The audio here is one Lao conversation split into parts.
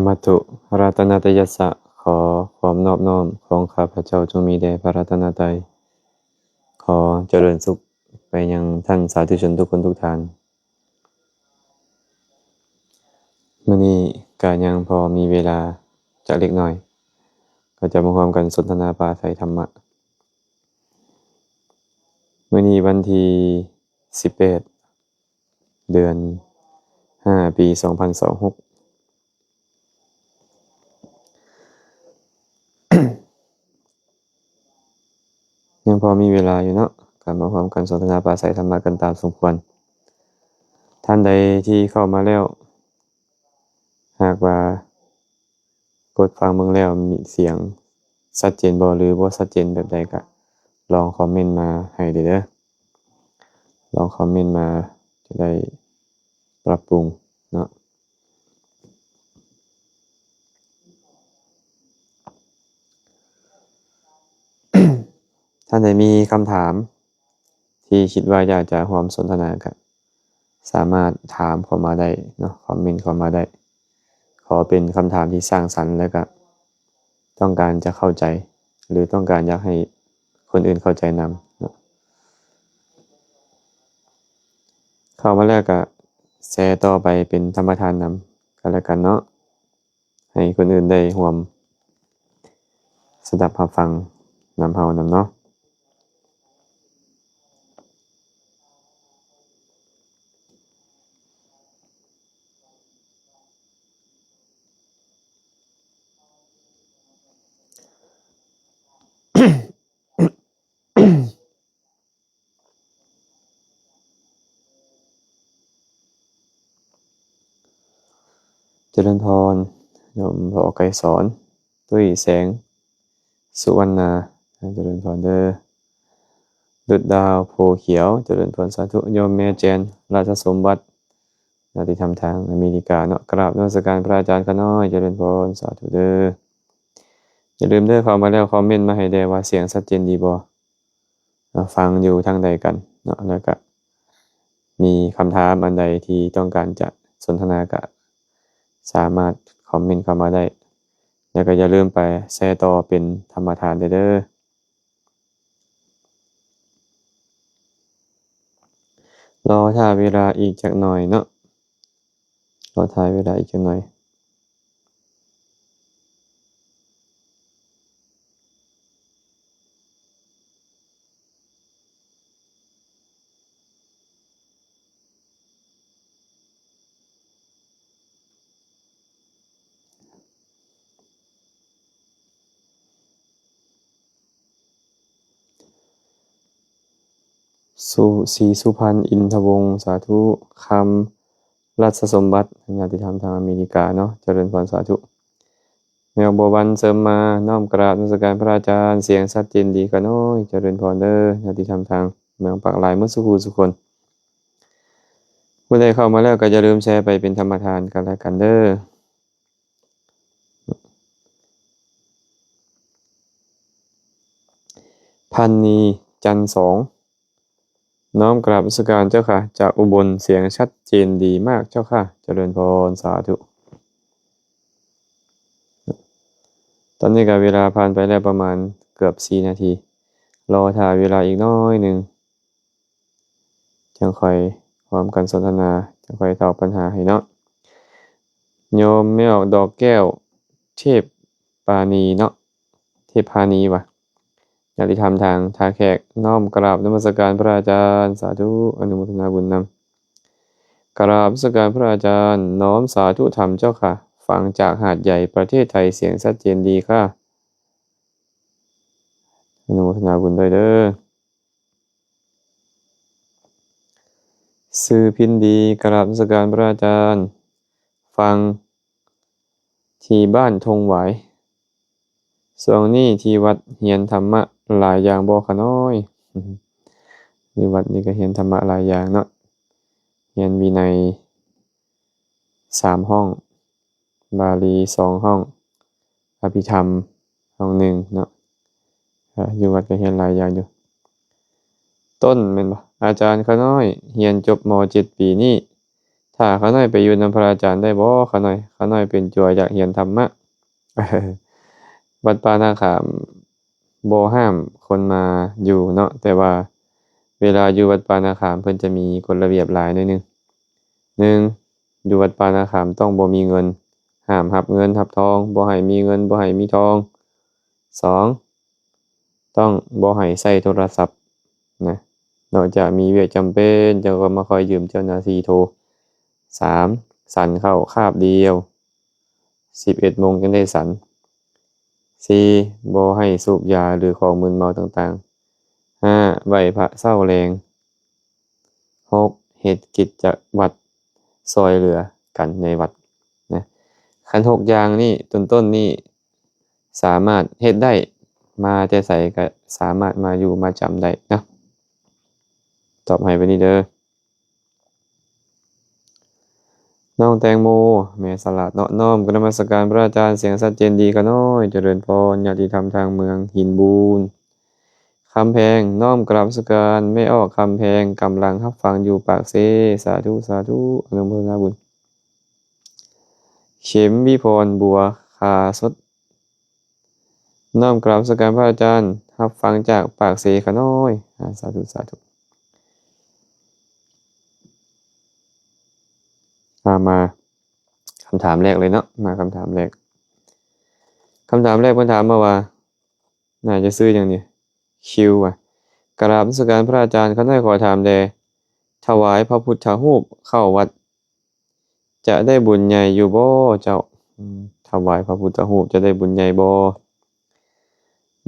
ມະທຸ ລັດຕະນະຕະຍັດສະ ຂໍຄວາມນອບນ້ອມຂອງຂ້າພະເຈົ້າຈົ່ງມີແດ່ພະລັດຕະນະໄຕ. ຂໍຈະເລີນສຸກໄປຍັງທ່ານສາທຸຊົນທຸກຄົນທຸກທ່ານ. ມື້ນີ້ກະຍັງພໍມີເວລາຈັກເລັກນ້ອຍ ກໍຈະມາຮ່ວມກັນສົນທະນາປາໄສທຳມະ. ມື້ນີ້ວັນທີສິບແປດ ເດືອນຫ້າ ປີສອງພັນຊາວຫົກ ຍັງພໍມີເວລາຢູ່ເນາະ ກໍມາຮ່ວມກັນສົນທະນາປາໄສທຳມະກັນຕາມສົມຄວນ. ທ່ານໃດທີ່ເຂົ້າມາແລ້ວ ຫາກວ່າກົດຟັງເບິ່ງແລ້ວມີສຽງຊັດເຈນບໍ່ ຫຼື ບໍ່ຊັດເຈນແບບໃດ ກະລອງຄອມເມັນມາໃຫ້ເດີ້ ລອງຄອມເມັນມາ ຈະໄດ້ປັບປຸງເນາະ. ທ່ານໃດມີຄຳຖາມທີ່ຄິດວ່າຢາກຈະຮ່ວມສົນທະນາ ກະສາມາດຖາມເຂົ້າມາໄດ້ເນາະ ຄອມເມັນເຂົ້າມາໄດ້. ຂໍເປັນຄຳຖາມທີ່ສ້າງສັນ ແລະ ກະຕ້ອງການຈະເຂົ້າໃຈ ຫຼື ຕ້ອງການຢາກໃຫ້ຄົນອື່ນເຂົ້າໃຈນຳເນາະ. ເຂົ້າມາແລ້ວກະແຊຕໍ່ໄປເປັນທຳມະທານນຳກັນແລະກັນເນາະ. ໃຫ້ຄົນອື່ນໄດ້ຮ່ວມສະດັບຮັບຟັງນຳເຮົານຳເນາະ. ຈະເລີນພອນ ໂຍມພໍ່ໄກສອນ ຕຸ້ຍແສງ ສຸວັນນາ ຈະເລີນພອນເດີ. ດຸດດາວ ໂພຂຽວ ຈະເລີນພອນສາທຸ. ໂຍມແມ່ແຈນ ລາຊະສົມບັດ ຍາດຕິທຳທາງອາເມລິກາເນາະ ກາບນະມັດສະການພະອາຈານຂ້ານ້ອຍ ຈະເລີນພອນສາທຸເດີ. ຢ່າລືມເດີ ເຂົ້າມາແລ້ວຄອມເມັນມາໃຫ້ແດ່ວ່າສຽງຊັດເຈນດີບໍ່ ເນາະ ຟັງຢູ່ທາງໃດກັນເນາະ ແລ້ວກະມີຄຳຖາມອັນໃດທີ່ຕ້ອງການຈະສົນທະນາ ກະສາມາດຄອມເມັນເຂົ້າມາໄດ້ ແລ້ວກະຢ່າລືມໄປແຊຕໍ່ເປັນທຳມະທານເດີ. ລໍຖ້າເວລາອີກຈັກໜ້ອຍເນາະ ລໍຖ້າເວລາອີກຈັກໜ້ອຍ. ສຸ ສີສຸພັນ ອິນທະວົງ ສາທຸ. ຄຳ ລັດສະສົມບັດ ຍາດຕິທຳທາງອາເມລິກາເນາະ ຈະເລີນພອນສາທຸ. ແມວບົວວັນ ເສີມມາ ນ້ອມກາບນະມັດສະການພະອາຈານ ສຽງຊັດເຈນດີຂ້ານ້ອຍ ຈະເລີນພອນເດີ ຍາດຕິທຳທາງເມືອງປາກລາຍໝົດສູ່ຜູ້ສູ່ຄົນ. ຜູ້ໃດເຂົ້າມາແລ້ວກໍຢ່າລືມແຊໄປເປັນທຳມະທານກັນແລະກັນເດີ. ພັນນີ ຈັນສອງ ນ້ອມກາບນະມັດສະການເຈົ້າຄ່ະ ຈາກອຸບົນ ສຽງຊັດເຈນດີມາກເຈົ້າຄ່ະ ຈະເລີນພອນ ສາທຸ. ຕອນນີ້ກໍເວລາຜ່ານໄປແລ້ວປະມານເກືອບສີ່ນາທີ ລໍຖ້າເວລາອີກໜ້ອຍໜຶ່ງ ຈັ່ງຄ່ອຍຮ່ວມກັນສົນທະນາ ຈັ່ງຄ່ອຍຕອບບັນຫາໃຫ້ເນາະ. ໂຍມແມ່ອອກດອກແກ້ວ ເທບປານີເນາະ ເທບພານີຫວາ ຍາດຕິທຳທາງທ່າແຂກ ນ້ອມກາບນະມັດສະການພະອາຈານ ສາທຸ ອະນຸໂມທະນາບຸນນຳ. ກາບນະມັດສະການພະອາຈານ ນ້ອມສາທຸທຳເຈົ້າຄ່ະ ຟັງຈາກຫາດໃຫຍ່ ປະເທດໄທ ສຽງຊັດເຈນດີຄ່ະ ອະນຸໂມທະນາບຸນດ້ວຍເດີ. ຊື່ພິນດີ ກາບນະມັດສະການພະອາຈານ ຟັງທີ່ບ້ານທົ່ງຫວາຍ. ຊ່ວງນີ້ທີ່ວັດຮຽນທຳມະຫຼາຍຢ່າງບໍ່ຂະນ້ອຍ? ຢູ່ວັດນີ້ກໍຮຽນທຳມະຫຼາຍຢ່າງເນາະ ຮຽນວິໄນສາມຫ້ອງ ບາລີສອງຫ້ອງ ອະພິທຳຫ້ອງໜຶ່ງເນາະ. ຢູ່ວັດກໍຮຽນຫຼາຍຢ່າງຢູ່. ຕົ້ນແມ່ນບໍ່? ອາຈານຂ້ານ້ອຍຮຽນຈົບ ມ.ເຈັດ ປີນີ້ ຖ ຖ້າຂ້ານ້ອຍໄປຢູ່ນຳພະອາຈານໄດ້ບໍ່? ຂ້ານ້ອຍ ຂ້ານ້ອຍເປັນຈົວຢາກຮຽນທຳມະ. ວັດປ່ານາຂາມບໍ່ຫ້າມຄົນມາຢູ່ເນາະ, ແຕ່ວ່າເວລາຢູ່ວັດປ່ານາຂາມເພິ່ນຈະມີກົດລະບຽບຫຼາຍໜ້ອຍໜຶ່ງ. ໜຶ່ງ, ຢູ່ວັດປ່ານາຂາມຕ້ອງບໍ່ມີເງິນ, ຫ້າມຮັບເງິນຮັບທອງ, ບໍ່ໃຫ້ມີເງິນ ບໍ່ໃຫ້ມີທອງ. ສອງ, ຕ້ອງບໍ່ໃຫ້ໃຊ້ໂທລະສັບນະ, ນອກຈາກມີວຽກຈຳເປັນ ເຈົ້າກໍມາຄອຍຢືມເຈົ້າໜ້າທີ່ໂທ. ສາມ, ສັນເຂົ້າຄາບດຽວ ສິບເອັດໂມງຈຶ່ງໄດ້ສັນ. ສີ່, ບໍ່ໃຫ້ສູບຢາ ຫຼື ຂອງມຶນເມົາຕ່າງໆ. ຫ້າ, ໄຫວ້ພະເຊົ້າແລງ. ຫົກ, ເຮັດກິດຈະວັດຊ່ອຍເຫຼືອກັນໃນວັດນະ. ຄັນຫົກຢ່າງນີ້ ຕົ້ນໆນີ້ ສາມາດເຮັດໄດ້, ມາແຕ່ໃສກໍສາມາດມາຢູ່ມາຈຳໄດ້ເນາະ. ຕອບໃຫ້ໄປນີ້ເດີ. ນ້ອງແຕງໂມ ແມ່ສະຫຼາດເນາະ. ນ້ອມກະນະມັດສະການພະອາຈານ, ສຽງຊັດເຈນດີຂະນ້ອຍ. ຈະເລີນພອນ ຍາດຕິທຳທາງເມືອງຫີນບູນ ຄຳແພງ. ນ້ອມກາບນະມັດສະການແມ່ອອກຄຳແພງ, ກຳລັງຮັບຟັງຢູ່ປາກເຊ. ສາທຸ ສາທຸ ອະນຸໂມທະນາບຸນ. ເຂັມວິພອນ ບົວ ຄາສົດ. ນ້ອມກາບນະມັດສະການພະອາຈານ, ຮັບຟັງຈາກປາກເຊຂະນ້ອຍ. ອາ ສາທຸ ສາທຸ. ອາ ມາຄຳຖາມແລກເລີຍເນາະ, ມາຄຳຖາມແລກ. ຄຳຖາມແລກເພິ່ນຖາມມາວ່າ ໜ້າຈະຊື່ຫຍັງນີ້? ຄິວວ່າ ກາບນະມັດສະການພະອາຈານ, ຂ້ານ້ອຍຂໍຖາມແດ່, ຖວາຍພະພຸດທະຮູບເຂົ້າວັດ ຈະໄດ້ບຸນໃຫຍ່ຢູ່ບໍ່ເຈົ້າ? ອືມ ຖວາຍພະພຸດທະຮູບຈະໄດ້ບຸນໃຫຍ່ບໍ່?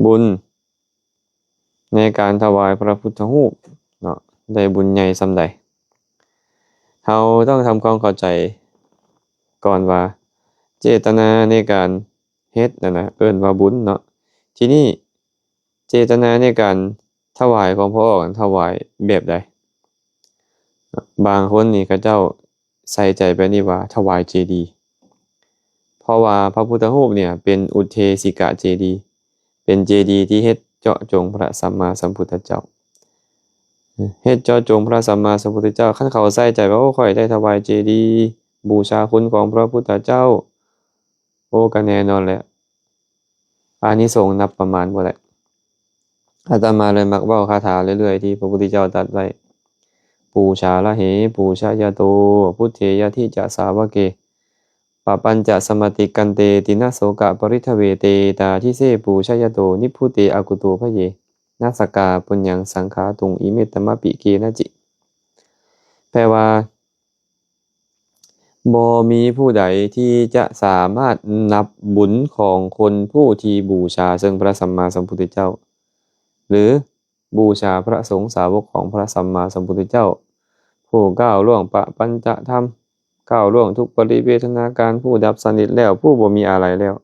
ບຸນໃນການຖວາຍພະພຸດທະຮູບເນາະ ໄດ້ບຸນໃຫຍ່ສ່ຳໃດ? ເຮົາຕ້ອງທຳຄວາມເຂົ້າໃຈກ່ອນວ່າ ເຈດຕະນາໃນການເຮັດນັ້ນນະ ເອີ້ນວ່າບຸນເນາະ. ທີນີ້ ເຈດຕະນາໃນການຖວາຍຂອງພະອົງ ຖວາຍແບບໃດ? ບາງຄົນນີ້ເຂົາເຈົ້າໃສ່ໃຈແບບນີ້ວ່າ ຖວາຍເຈດີ, ເພາະວ່າພະພຸດທະຮູບນີ້ເປັນອຸດເທສິກະເຈດີ, ເປັນເຈດີທີ່ເຮັດເຈາະຈົງພະສຳມາສຳພຸດທະເຈົ້າ, ເຮັດເຈາະຈົງພະສຳມາສຳພຸດທະເຈົ້າ. ຄັນເຂົາໃສ່ໃຈວ່າ ໂອ້ ຂ້ອຍໄດ້ຖວາຍເຈດີ ບູຊາຄຸນຂອງພະພຸດທະເຈົ້າ, ໂອ້ ກໍແນ່ນອນແຫຼະ ອານິສົງນັບປະມານບໍ່ໄດ້. ອາດຕະມາເລີຍມັກເວົ້າຄາຖາເລື້ອຍໆ ທີ່ພະພຸດທະເຈົ້າຕັດໄວ້ ປູຊາລະເຫ ປູຊະຍະໂຕ ພຸດເທຍະທິຈະສາວະເກ ປະປັນຈະສະມະຕິກັນເຕ ຕິນະໂສກະປະລິດທະເວ ເຕຕາທິເສ ປູຊະຍະໂຕ ນິບພຸເຕ ອະກຸໂຕພະເຍ ນະສະກາປຸນຍັງສັງຂາຕຸງ ອິເມຕະມະປິເກນະຈິ. ແປວ່າ ບໍ່ມີຜູ້ໃດທີ່ຈະສາມາດນັບບຸນຂອງຄົນຜູ້ທີ່ບູຊາເຊິ່ງພະສຳມາສຳພຸດທະເຈົ້າ ຫຼື ບູຊາພະສົງສາວົກຂອງພະສຳມາສຳພຸດທະເຈົ້າ ຜູ້ກ້າວລ່ວງປະປັນຈະທຳ, ກ້າວລ່ວງທຸກປະລິເວທະນາການ, ຜູ້ດັບສະໜິດແລ້ວ, ຜູ້ບໍ່ມີອາໄລແລ້ວ,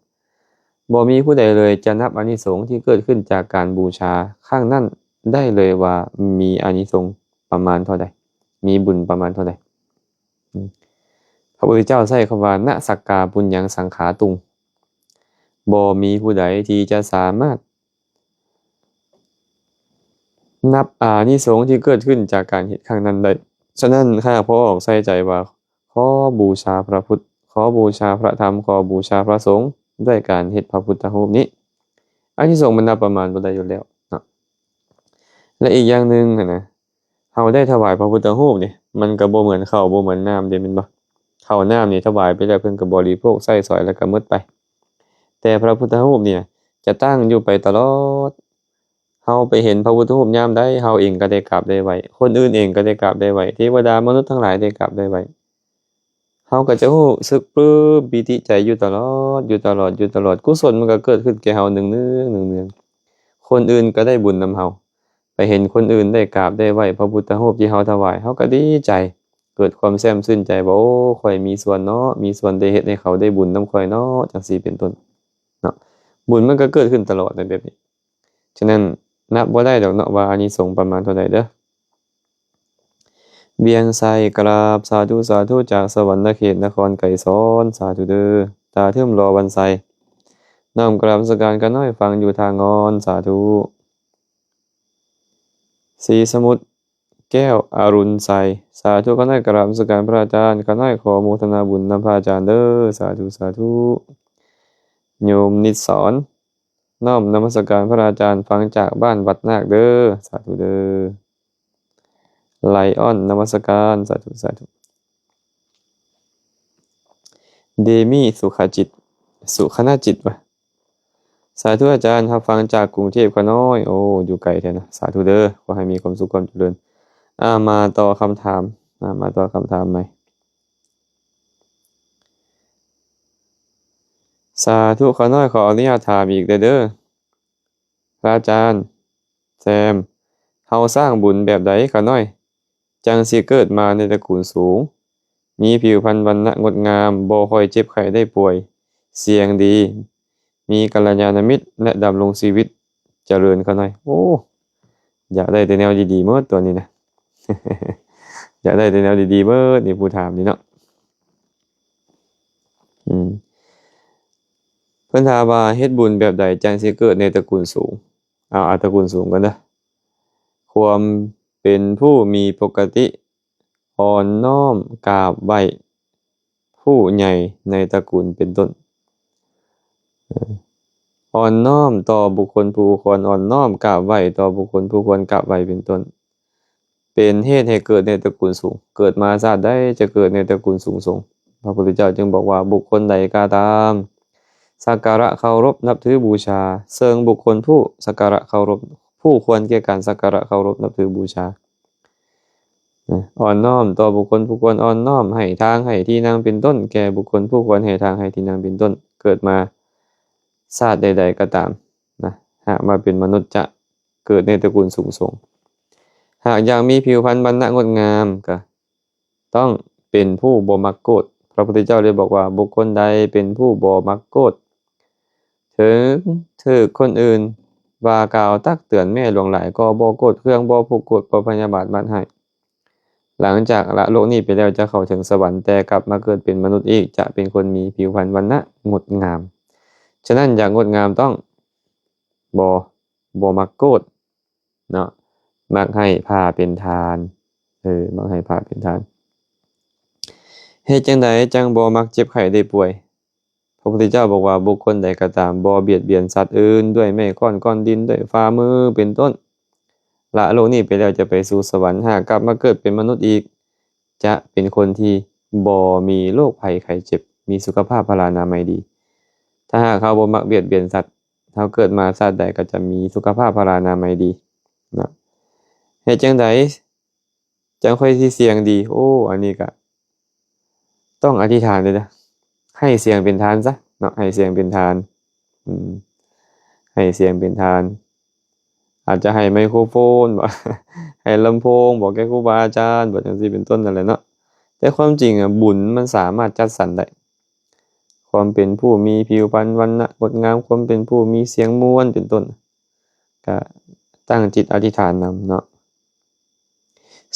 ບໍ່ມີຜູ້ໃດເລີຍຈະນັບອານິສົງທີ່ເກີດຂຶ້ນຈາກການບູຊາຄັ້ງນັ້ນໄດ້ເລີຍວ່າມີອານິສົງປະມານເທົ່າໃດ, ມີບຸນປະມານເທົ່າໃດ. ອືມ ພະພຸດທະເຈົ້າໃຊ້ຄຳວ່າ ນະສັກກາປຸນຍັງສັງຂາຕຸງ, ບໍ່ມີຜູ້ໃດທີ່ຈະສາມາດນັບອານິສົງທີ່ເກີດຂຶ້ນຈາກການເຮັດຄັ້ງນັ້ນໄດ້. ສະນັ້ນ ຂ້າພະອົງໃສ່ໃຈວ່າ ຂໍບູຊາພະພຸດ, ຂໍບູຊາພະທຳ, ຂໍບູຊາພະສົງ ດ້ວຍການເຮັດພະພຸດທະຮູບນີ້. ອານິສົງມັນນັບປະມານບໍ່ໄດ້ຢູ່ແລ້ວເນາະ. ແລະ ອີກຢ່າງໜຶ່ງຫັ້ນນະ, ເຮົາໄດ້ຖວາຍພະພຸດທະຮູບນີ້ ມັນກໍບໍ່ເໝືອນເຂົ້າ ບໍ່ເໝືອນນ້ຳເດ້ ແມ່ນບໍ່? ເຂົ້ານ້ຳນີ້ຖວາຍໄປແລ້ວ ເພິ່ນກໍບໍລິໂພກໃຊ້ສອຍແລ້ວກໍໝົດໄປ. ແຕ່ພະພຸດທະຮູບນີ້ຈະຕັ້ງຢູ່ໄປຕະຫຼອດ. ເຮົາໄປເຫັນພະພຸດທະຮູບຍາມໃດ ເຮົາເອງກໍໄດ້ກາບໄດ້ໄຫວ້, ຄົນອື່ນເອງກໍໄດ້ກາບໄດ້ໄຫວ້, ເທວະດາມະນຸດທັງຫຼາຍໄດ້ກາບໄດ້ໄຫວ້. ເຮົາກໍຈະຮູ້ສຶກປຶ້ມປີຕິໃຈຢູ່ຕະຫຼອດ ຢູ່ຕະຫຼອດ ຢູ່ຕະຫຼອດ. ກຸສົນມັນກໍເກີດຂຶ້ນແກ່ເຮົາເນືອງໆ ເນືອງໆ. ຄົນອື່ນກໍໄດ້ບຸນນຳເຮົາ. ໄປເຫັນຄົນອື່ນໄດ້ກາບໄດ້ໄຫວ້ພະພຸດທະຮູບທີ່ເຮົາຖວາຍ, ເຮົາກໍດີໃຈ, ເກີດຄວາມແຊ່ມຊື່ນໃຈວ່າ ໂອ້ ຂ້ອຍມີສ່ວນເນາະ, ມີສ່ວນໄດ້ເຮັດໃຫ້ເຂົາໄດ້ບຸນນຳຂ້ອຍເນາະ, ຈັ່ງຊີ້ເປັນຕົ້ນເນາະ. ບຸນມັນກໍເກີດຂຶ້ນຕະຫຼອດໃນແບບນີ້. ສະນັ້ນ ນັບບໍ່ໄດ້ດອກເນາະວ່າອານິສົງປະມານເທົ່າໃດເດີ. ວຽງໄຊ ກະລາບ ສາທຸ ສາທຸ ຈາກສະຫວັນນະເຂດ ນະຄອນໄກສອນ ສາທຸເດີ. ຕາທຶມ ລໍວັນໄຊ ນ້ອມກາບນະມັດສະການ ຂ້ານ້ອຍຟັງຢູ່ທ່າງ່ອນ ສາທຸ. ສີສະໝຸດ ແກ້ວອະລຸນໄຊ. ສາທຸ ຂ້ານ້ອຍກະລາບນະມັດສະການພະອາຈານ, ຂ້ານ້ອຍຂໍໂມທະນາບຸນນຳພະອາຈານເດີ້. ສາທຸ ສາທຸ. ໂຍມນິດສອນ, ນ້ອມນະມັດສະການພະອາຈານ, ຟັງຈາກບ້ານວັດນາກເດີ້. ສາທຸເດີ້. ໄລອອນ ນະມັດສະການ. ສາທຸ ສາທຸ. ເດມີ ສຸຂະຈິດ ສຸຂະນະຈິດວະ. ສາທຸອາຈານ, ຮັບຟັງຈາກກຸງເທບຂ້ານ້ອຍ. ໂອ້ ຢູ່ໄກແທ້ນະ. ສາທຸເດີ້. ຂໍໃຫ້ມີຄວາມສຸກຄວາມຈະເລີນ. ອາ ມາຕໍ່ຄຳຖາມ. ອາ ມາຕໍ່ຄຳຖາມໃໝ່. ສາທຸ. ຂ້ານ້ອຍຂໍອະນຸຍາດຖາມອີກແດ່ເດີ້ ພະອາຈານແຊມ. ເຮົາສ້າງບຸນແບບໃດຂ້ານ້ອຍ ຈັ່ງຊິເກີດມາໃນຕະກູນສູງ, ມີຜິວພັນວັນນະງົດງາມ, ບໍ່ຄ່ອຍເຈັບໄຂ້ໄດ້ປ່ວຍ, ສຽງດີ, ມີກັນລະຍານະມິດ ແລະ ດຳລົງຊີວິດຈະເລີນຂ້ານ້ອຍ. ໂອ້ ຢາກໄດ້ແຕ່ແນວດີໆໝົດຕົວນີ້ນະ. ຢາກໄດ້ແຕ່ແນວດີໆເບິດນີ້ ຜູ້ຖາມນີ້ເນາະ. ອືມ ເພິ່ນຖາມວ່າເຮັດບຸນແບບໃດຈັ່ງຊິເກີດໃນຕະກູນສູງ? ເອົາ ເອົາຕະກູນສູງກ່ອນເດີ້. ຄວາມເປັນຜູ້ມີປົກກະຕິ ອ່ອນນ້ອມກາບໄຫວ້ຜູ້ໃຫຍ່ໃນຕະກູນເປັນຕົ້ນ. ເອີ ອ່ອນນ້ອມຕໍ່ບຸກຄົນຜູ້ຄວນອ່ອນນ້ອມ, ກາບໄຫວ້ຕໍ່ບຸກຄົນຜູ້ຄວນກາບໄຫວ້ເປັນຕົ້ນ. ເປັນເຫດໃຫ້ເກີດໃນຕະກູນສູງ. ເກີດມາຊາດໃດຈະເກີດໃນຕະກູນສູງສົ່ງ. ພະພຸດທະເຈົ້າຈຶ່ງບອກວ່າ ບຸກຄົນໃດກໍຕາມ ສັກກາລະເຄົາລົບນັບຖືບູຊາ ເຊິ່ງບຸກຄົນຜູ້ສັກກາລະເຄົາລົບ ຜູ້ຄວນແກ່ການສັກກາລະເຄົາລົບນັບຖືບູຊາ, ອ່ອນນ້ອມຕໍ່ບຸກຄົນຜູ້ຄວນອ່ອນນ້ອມ, ໃຫ້ທາງໃຫ້ທີ່ນັ່ງເປັນຕົ້ນແກ່ບຸກຄົນຜູ້ຄວນໃຫ້ທາງໃຫ້ທີ່ນັ່ງເປັນຕົ້ນ, ເກີດມາຊາດໃດໆກໍຕາມນະ ຫາກມາເປັນມະນຸດຈະເກີດໃນຕະກູນສູງສົ່ງ. ຫາກຢາກມີຜິວພັນວັນນະງົດງາມ ກໍຕ້ອງເປັນຜູ້ບໍ່ມັກໂກດ. ພະພຸດທະເຈົ້າເລີຍບອກວ່າ ບຸກຄົນໃດເປັນຜູ້ບໍ່ມັກໂກດ ເຖິງຖືກຄົນອື່ນວ່າກ່າວຕັກເຕືອນແມ້ຫຼວງຫຼາຍ ກໍບໍ່ໂກດເຄືອງ, ບໍ່ຜູກໂກດ, ບໍ່ພະຍາບາດມາດຮ້າຍ. ຫຼັງຈາກລະໂລກນີ້ໄປແລ້ວ ຈະເຂົ້າເຖິງສະຫວັນ, ແຕ່ກັບມາເກີດເປັນມະນຸດອີກ, ຈະເປັນຄົນມີຜິວພັນວັນນະງົດງາມ. ສະນັ້ນ ຢາກງົດງາມຕ້ອງບໍ່ ບໍ່ມັກໂກດເນາະ, ມັກໃຫ້ພາເປັນທານ. ເອີ ມັກໃຫ້ພາເປັນທານ. ເຮັດຈັ່ງໃດຈັ່ງບໍ່ມັກເຈັບໄຂ້ໄດ້ປ່ວຍ? ພະພຸດທະເຈົ້າບອກວ່າ ບຸກຄົນໃດກໍຕາມ ບໍ່ບຽດບຽນສັດອື່ນດ້ວຍໄມ້ຄ້ອນກ້ອນດິນ ດ້ວຍຝ່າມືເປັນຕົ້ນ, ລະໂລກນີ້ໄປແລ້ວຈະໄປສູ່ສະຫວັນ, ຫາກກັບມາເກີດເປັນມະນຸດອີກ ຈະເປັນຄົນທີ່ບໍ່ມີໂລກໄພໄຂ້ເຈັບ, ມີສຸຂະພາບພະລານາໄມດີ. ຖ້າຫາກເຮົາບໍ່ມັກບຽດບຽນສັດ, ເຮົາເກີດມາຊາດໃດກໍຈະມີສຸຂະພາບພະລານາໄມດີເນາະ. ເຮັດຈັ່ງໃດ ຈັ່ງຄ່ອຍຊິສຽງດີ? ໂອ້ ອັນນີ້ກະຕ້ອງອະທິຖານເດ້ນະ, ໃຫ້ສຽງເປັນທານຊະເນາະ, ໃຫ້ສຽງເປັນທານ. ອືມ ໃຫ້ສຽງເປັນທານ, ອາດຈະໃຫ້ໄມໂຄໂຟນບໍ ໃຫ້ລຳໂພງບໍ ແກ່ຄູບາອາຈານບໍ ຈັ່ງຊີ້ເປັນຕົ້ນນັ້ນແຫຼະເນາະ. ແຕ່ຄວາມຈິງອະ ບຸນມັນສາມາດຈັດສັນໄດ້, ຄວາມເປັນຜູ້ມີຜິວພັນວັນນະງົດງາມ, ຄວາມເປັນຜູ້ມີສຽງມ່ວນເປັນຕົ້ນ, ກະຕັ້ງຈິດອະທິຖານນຳເນາະ.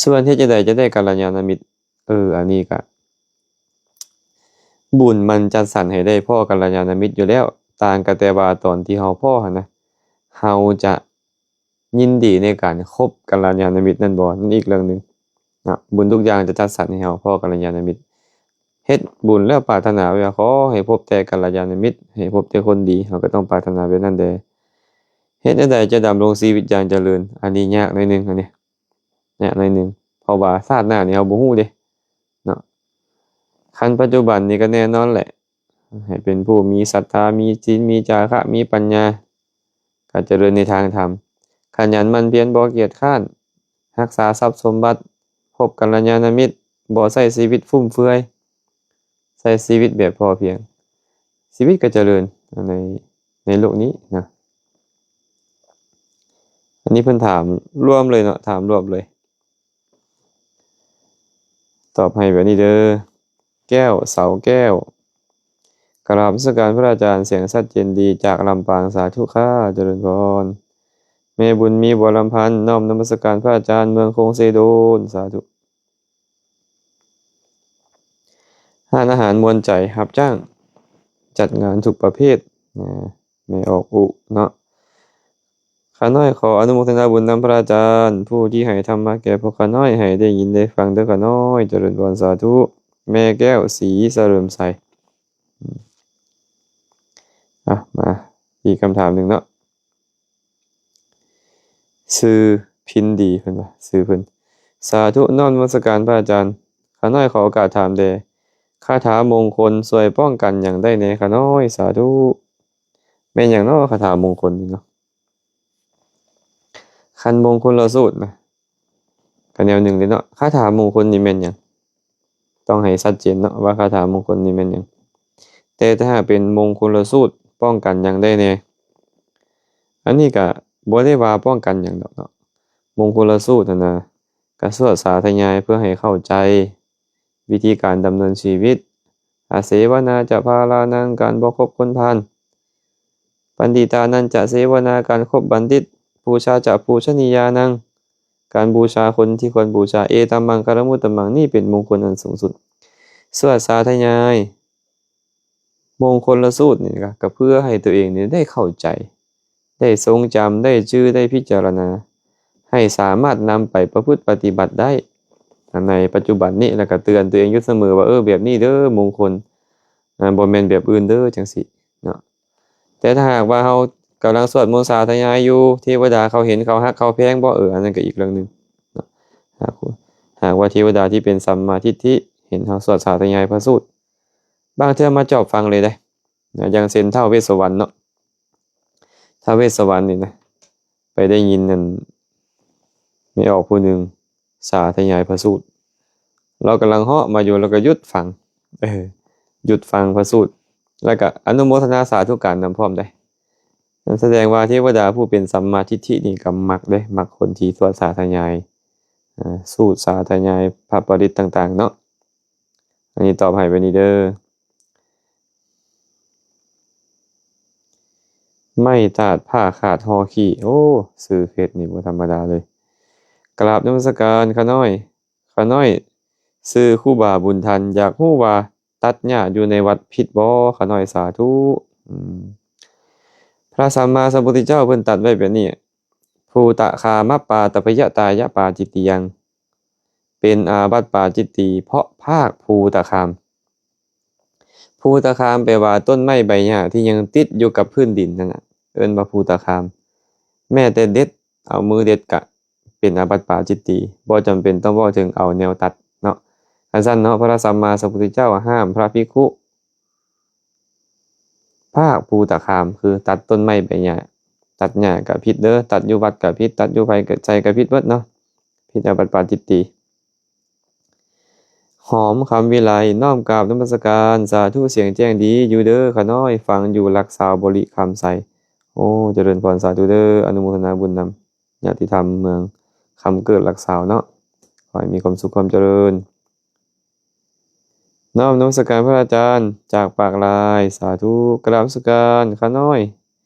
ສ່ວນເຮັດຈັ່ງໃດຈະໄດ້ກັນລະຍານະມິດ? ເອີ ອັນນີ້ກະ ບຸນມັນຈັດສັນໃຫ້ໄດ້ພໍ້ກັນລະຍານະມິດຢູ່ແລ້ວ, ຕ່າງກໍແຕ່ວ່າຕອນທີ່ເຮົາພໍ້ຫັ້ນນະ ເຮົາຈະຍິນດີໃນການຄົບກັນລະຍານະມິດນັ້ນບໍ່ ນັ້ນອີກເລື່ອງໜຶ່ງເນາະ. ບຸນທຸກຢ່າງຈະຈັດສັນໃຫ້ເຮົາພໍ້ກັນລະຍານະມິດ. ເຮັດບຸນແລ້ວປາດຖະໜາວ່າ ຂໍໃຫ້ພົບແຕ່ກັນລະຍານະມິດ, ໃຫ້ພົບແຕ່ຄົນດີ, ເຮົາກໍຕ້ອງປາດຖະໜາແບບນັ້ນແດ່. ເຮັດແນວໃດຈະດຳລົງຊີວິດຢ່າງຈະເລີນ? ອັນນີ້ຍາກໜ້ອຍໜຶ່ງ, ອັນນີ້ຍາກໜ້ອຍໜຶ່ງ, ເພາະວ່າຊາດໜ້ານີ້ເຮົາບໍ່ຮູ້ເດ້ເນາະ. ຄັນປັດຈຸບັນນີ້ກໍແນ່ນອນແຫຼະ, ໃຫ້ເປັນຜູ້ມີສັດທາ, ມີສິນ, ມີຈາຄະ, ມີປັນຍາ, ການຈະເລີນໃນທາງທຳ, ຂະຫຍັນໝັ່ນພຽນ, ບໍ່ກຽດຄ້ານ, ຮັກສາຊັບສົມບັດ, ພົບກັນລະຍານະມິດ, ບໍ່ໃຊ້ຊີວິດຟຸມເຟືອຍ, ໃຊ້ຊີວິດແບບພໍພຽງ, ຊີວິດກໍຈະເລີນໃນ ໃນໂລກນີ້ນະ. ອັນນີ້ເພິ່ນຖາມລວມເລີຍເນາະ, ຖາມລວມເລີຍ. ຕອບໃຫ້ແບບນີ້ເດີ້ ແກ້ວ ເສົາແກ້ວ. ກະລາບນະມັດສະການພະອາຈານ, ສຽງຊັດເຈນດີ ຈາກລຳປາງ. ສາທຸຄ່າ, ຈະເລີນພອນ. ແມ່ບຸນມີ ບົວລຳພັນ, ນ້ອມນະມັດສະການພະອາຈານ, ເມືອງຄົງເຊໂດນ. ສາທຸ. ຮ້ານອາຫານມ່ວນໃຈ ຮັບຈ້າງຈັດງານທຸກປະເພດນະ. ແມ່ອອກອຸເນາະ. ຂ້ານ້ອຍຂໍອະນຸໂມທະນາບຸນນຳພະອາຈານ ຜູ້ທີ່ໃຫ້ທຳມະແກ່ພວກຂ້ານ້ອຍ ໃຫ້ໄດ້ຍິນໄດ້ຟັງເດີຂ້ານ້ອຍ. ຈະເລີນພອນ ສາທຸ. ແມ່ແກ້ວ ສີສະເຫຼີມໄຊ. ອືມ ອ່ະ ມາອີກຄຳຖາມໜຶ່ງເນາະ. ຊື່ພິນດີ ເພິ່ນວ່າ ຊື່ເພິ່ນ. ສາທຸ ນ້ອມນະມັດສະການພະອາຈານ. ຂ້ານ້ອຍຂໍໂອກາດຖາມແດ່ ຄາຖາມົງຄົນຊ່ວຍປ້ອງກັນຫຍັງໄດ້ແດ່ຂ້ານ້ອຍ? ສາທຸ. ແມ່ນຫຍັງເນາະ ຄາຖາມົງຄົນນີ້ເນາະ? ຄັນມົງຄົນລະສູດນະ ກະແນວໜຶ່ງເດ້ເນາະ. ຄາຖາມົງຄົນນີ້ແມ່ນຫຍັງ? ຕ້ອງໃຫ້ຊັດເຈນເນາະ ວ່າຄາຖາມົງຄົນນີ້ແມ່ນຫຍັງ. ແຕ່ຖ້າຫາກເປັນມົງຄົນລະສູດ ປ້ອງກັນຫຍັງໄດ້ແດ່? ອັນນີ້ກະບໍ່ໄດ້ວ່າປ້ອງກັນຫຍັງດອກເນາະ. ມົງຄົນລະສູດຫັ້ນນະ ກະສວດສາທະຍາຍເພື່ອໃຫ້ເຂົ້າໃຈ ວິທີການດຳເນີນຊີວິດ. ອາເສວະນາຈະພາລານັງ ການບໍ່ຄົບຄົນພານ. ບັນດິຕານັນຈະເສວະນາ ການຄົບບັນດິດ. ປູຊາຈະປູຊະນີຍານັງ ການບູຊາຄົນທີ່ຄວນບູຊາ. ເອຕັມມັງຄະລະມຸດຕະມັງ ນີ້ເປັນມົງຄົນອັນສູງສຸດ. ສວດສາທະຍາຍ ມົງຄົນລະສູດນີ້ກະ ກະເພື່ອໃຫ້ຕົວເອງນີ້ໄດ້ເຂົ້າໃຈ ໄດ້ຊົງຈຳ ໄດ້ຈື່ ໄດ້ພິຈາລະນາ ໃຫ້ສາມາດນຳໄປປະພຶດປະຕິບັດໄດ້. ໃນປັດຈຸບັນນີ້ ແລ້ວກະເຕືອນຕົວເອງຢູ່ສະເໝີວ່າ ເອີ ແບບນີ້ເດີມົງຄົນ ອາ ບໍ່ແມ່ນແບບອື່ນເດີ ຈັ່ງຊີ້ເນາະ. ແຕ່ຖ້າຫາກວ່າເຮົາກຳລັງສວດມົນສາທະຍາຍຢູ່ ເທວະດາເຂົາເຫັນ ເຂົາຮັກເຂົາແພງບໍ່? ເອີ ອັນນັ້ນກະອີກເລື່ອງໜຶ່ງເນາະ. ຫາກ ຫາກວ່າເທວະດາທີ່ເປັນສຳມາທິດຖິເຫັນເຮົາສວດສາທະຍາຍພະສູດ ບາງເທື່ອມາຈອບຟັງເລີຍເດ້. ນະ ຢ່າງເຊັ່ນທ້າວເວດສະວັນເນາະ ທ້າວເວດສະວັນນີ້ນະ ໄປໄດ້ຍິນນັ້ນ ແມ່ອອກຜູ້ໜຶ່ງສາທະຍາຍພະສູດ ລາວກຳລັງເຫາະມາຢູ່ ລາວກະຢຸດຟັງ ເອີ ຢຸດຟັງພະສູດ ລະກະອະນຸໂມທະນາສາທຸການນຳພ້ອມໄດ໋. ນັ້ນສະແດງວ່າເທວະດາຜູ້ເປັນສຳມາທິດຖິນີ້ກະມັກເດ້ ມັກຄົນທີ່ສວດສາທະຍາຍ ເອີ ສູດສາທະຍາຍພະປະລິດຕ່າງໆເນາະ. ອັນນີ້ຕອບໃຫ້ໄປນີ້ເດີ. ໄມ້ຕາດຜ້າຂາດຫໍ່ຂີ້ ໂອ້ ຊື່ເຟສນີ້ບໍ່ທຳມະດາເລີຍ. ກາບນະມັດສະການຂ້ານ້ອຍ ຂ້ານ້ອຍຊື່ຄູບາບຸນທັນ ຢາກຮູ້ວ່າຕັດຫຍ້າຢູ່ໃນວັດຜິດບໍ່ຂ້ານ້ອຍ? ສາທຸ. ອືມ ພະສຳມາສຳພຸດທະເຈົ້າເພິ່ນຕັດໄວ້ແບບນີ້ ພູຕະຄາມະປາຕະພະຍະຕາຍະປາຈິດຕິຍັງ ເປັນອາບັດປາຈິດຕີ ເພາະພາກພູຕະຄາມ. ພູຕະຄາມແປວ່າຕົ້ນໄມ້ໃບຫຍ້າທີ່ຍັງຕິດຢູ່ກັບພື້ນດິນນັ້ນນະ ເອີ້ນວ່າພູຕະຄາມ. ແມ້ແຕ່ເດັດ ເອົາມືເດັດກະເປັນອາບັດປາຈິດຕີ ບໍ່ຈຳເປັນຕ້ອງເວົ້າເຖິງເອົາແນວຕັດເນາະ. ອັນຊັ້ນເນາະ ພະສຳມາສຳພຸດທະເຈົ້າຫ້າມພະພິກຂຸ ພາກພູຕະຄາມ ຄືຕັດຕົ້ນໄມ້ໃບຫຍ້າ ຕັດຫຍ້າກະຜິດເດີ ຕັດຢູ່ວັດກະຜິດ ຕັດຢູ່ໃສກະຜິດໝົດເນາະ ຜິດອາບັດປາຈິດຕີ. ຫອມຄຳວິໄລ ນ້ອມກາບນະມັດສະການ ສາທຸ ສຽງແຈ້ງດີຢູ່ເດີຂ້ານ້ອຍ ຟັງຢູ່ຫຼັກຊາວບໍລິຄຳໄຊ. ໂອ້ ຈະເລີນພອນ ສາທຸເດີ ອະນຸໂມທະນາບຸນນຳ ຍາດຕິທຳເມືອງຄຳເກີດຫຼັກຊາວເນາະ ຂໍໃຫ້ມີຄວາມສຸກຄວາມຈະເລີນ. ນ້ອມນະມັດສະການພະອາຈານ ຈາກປາກລາຍ ສາທຸ. ກາບນະມັດສະການຂ້ານ້ອຍ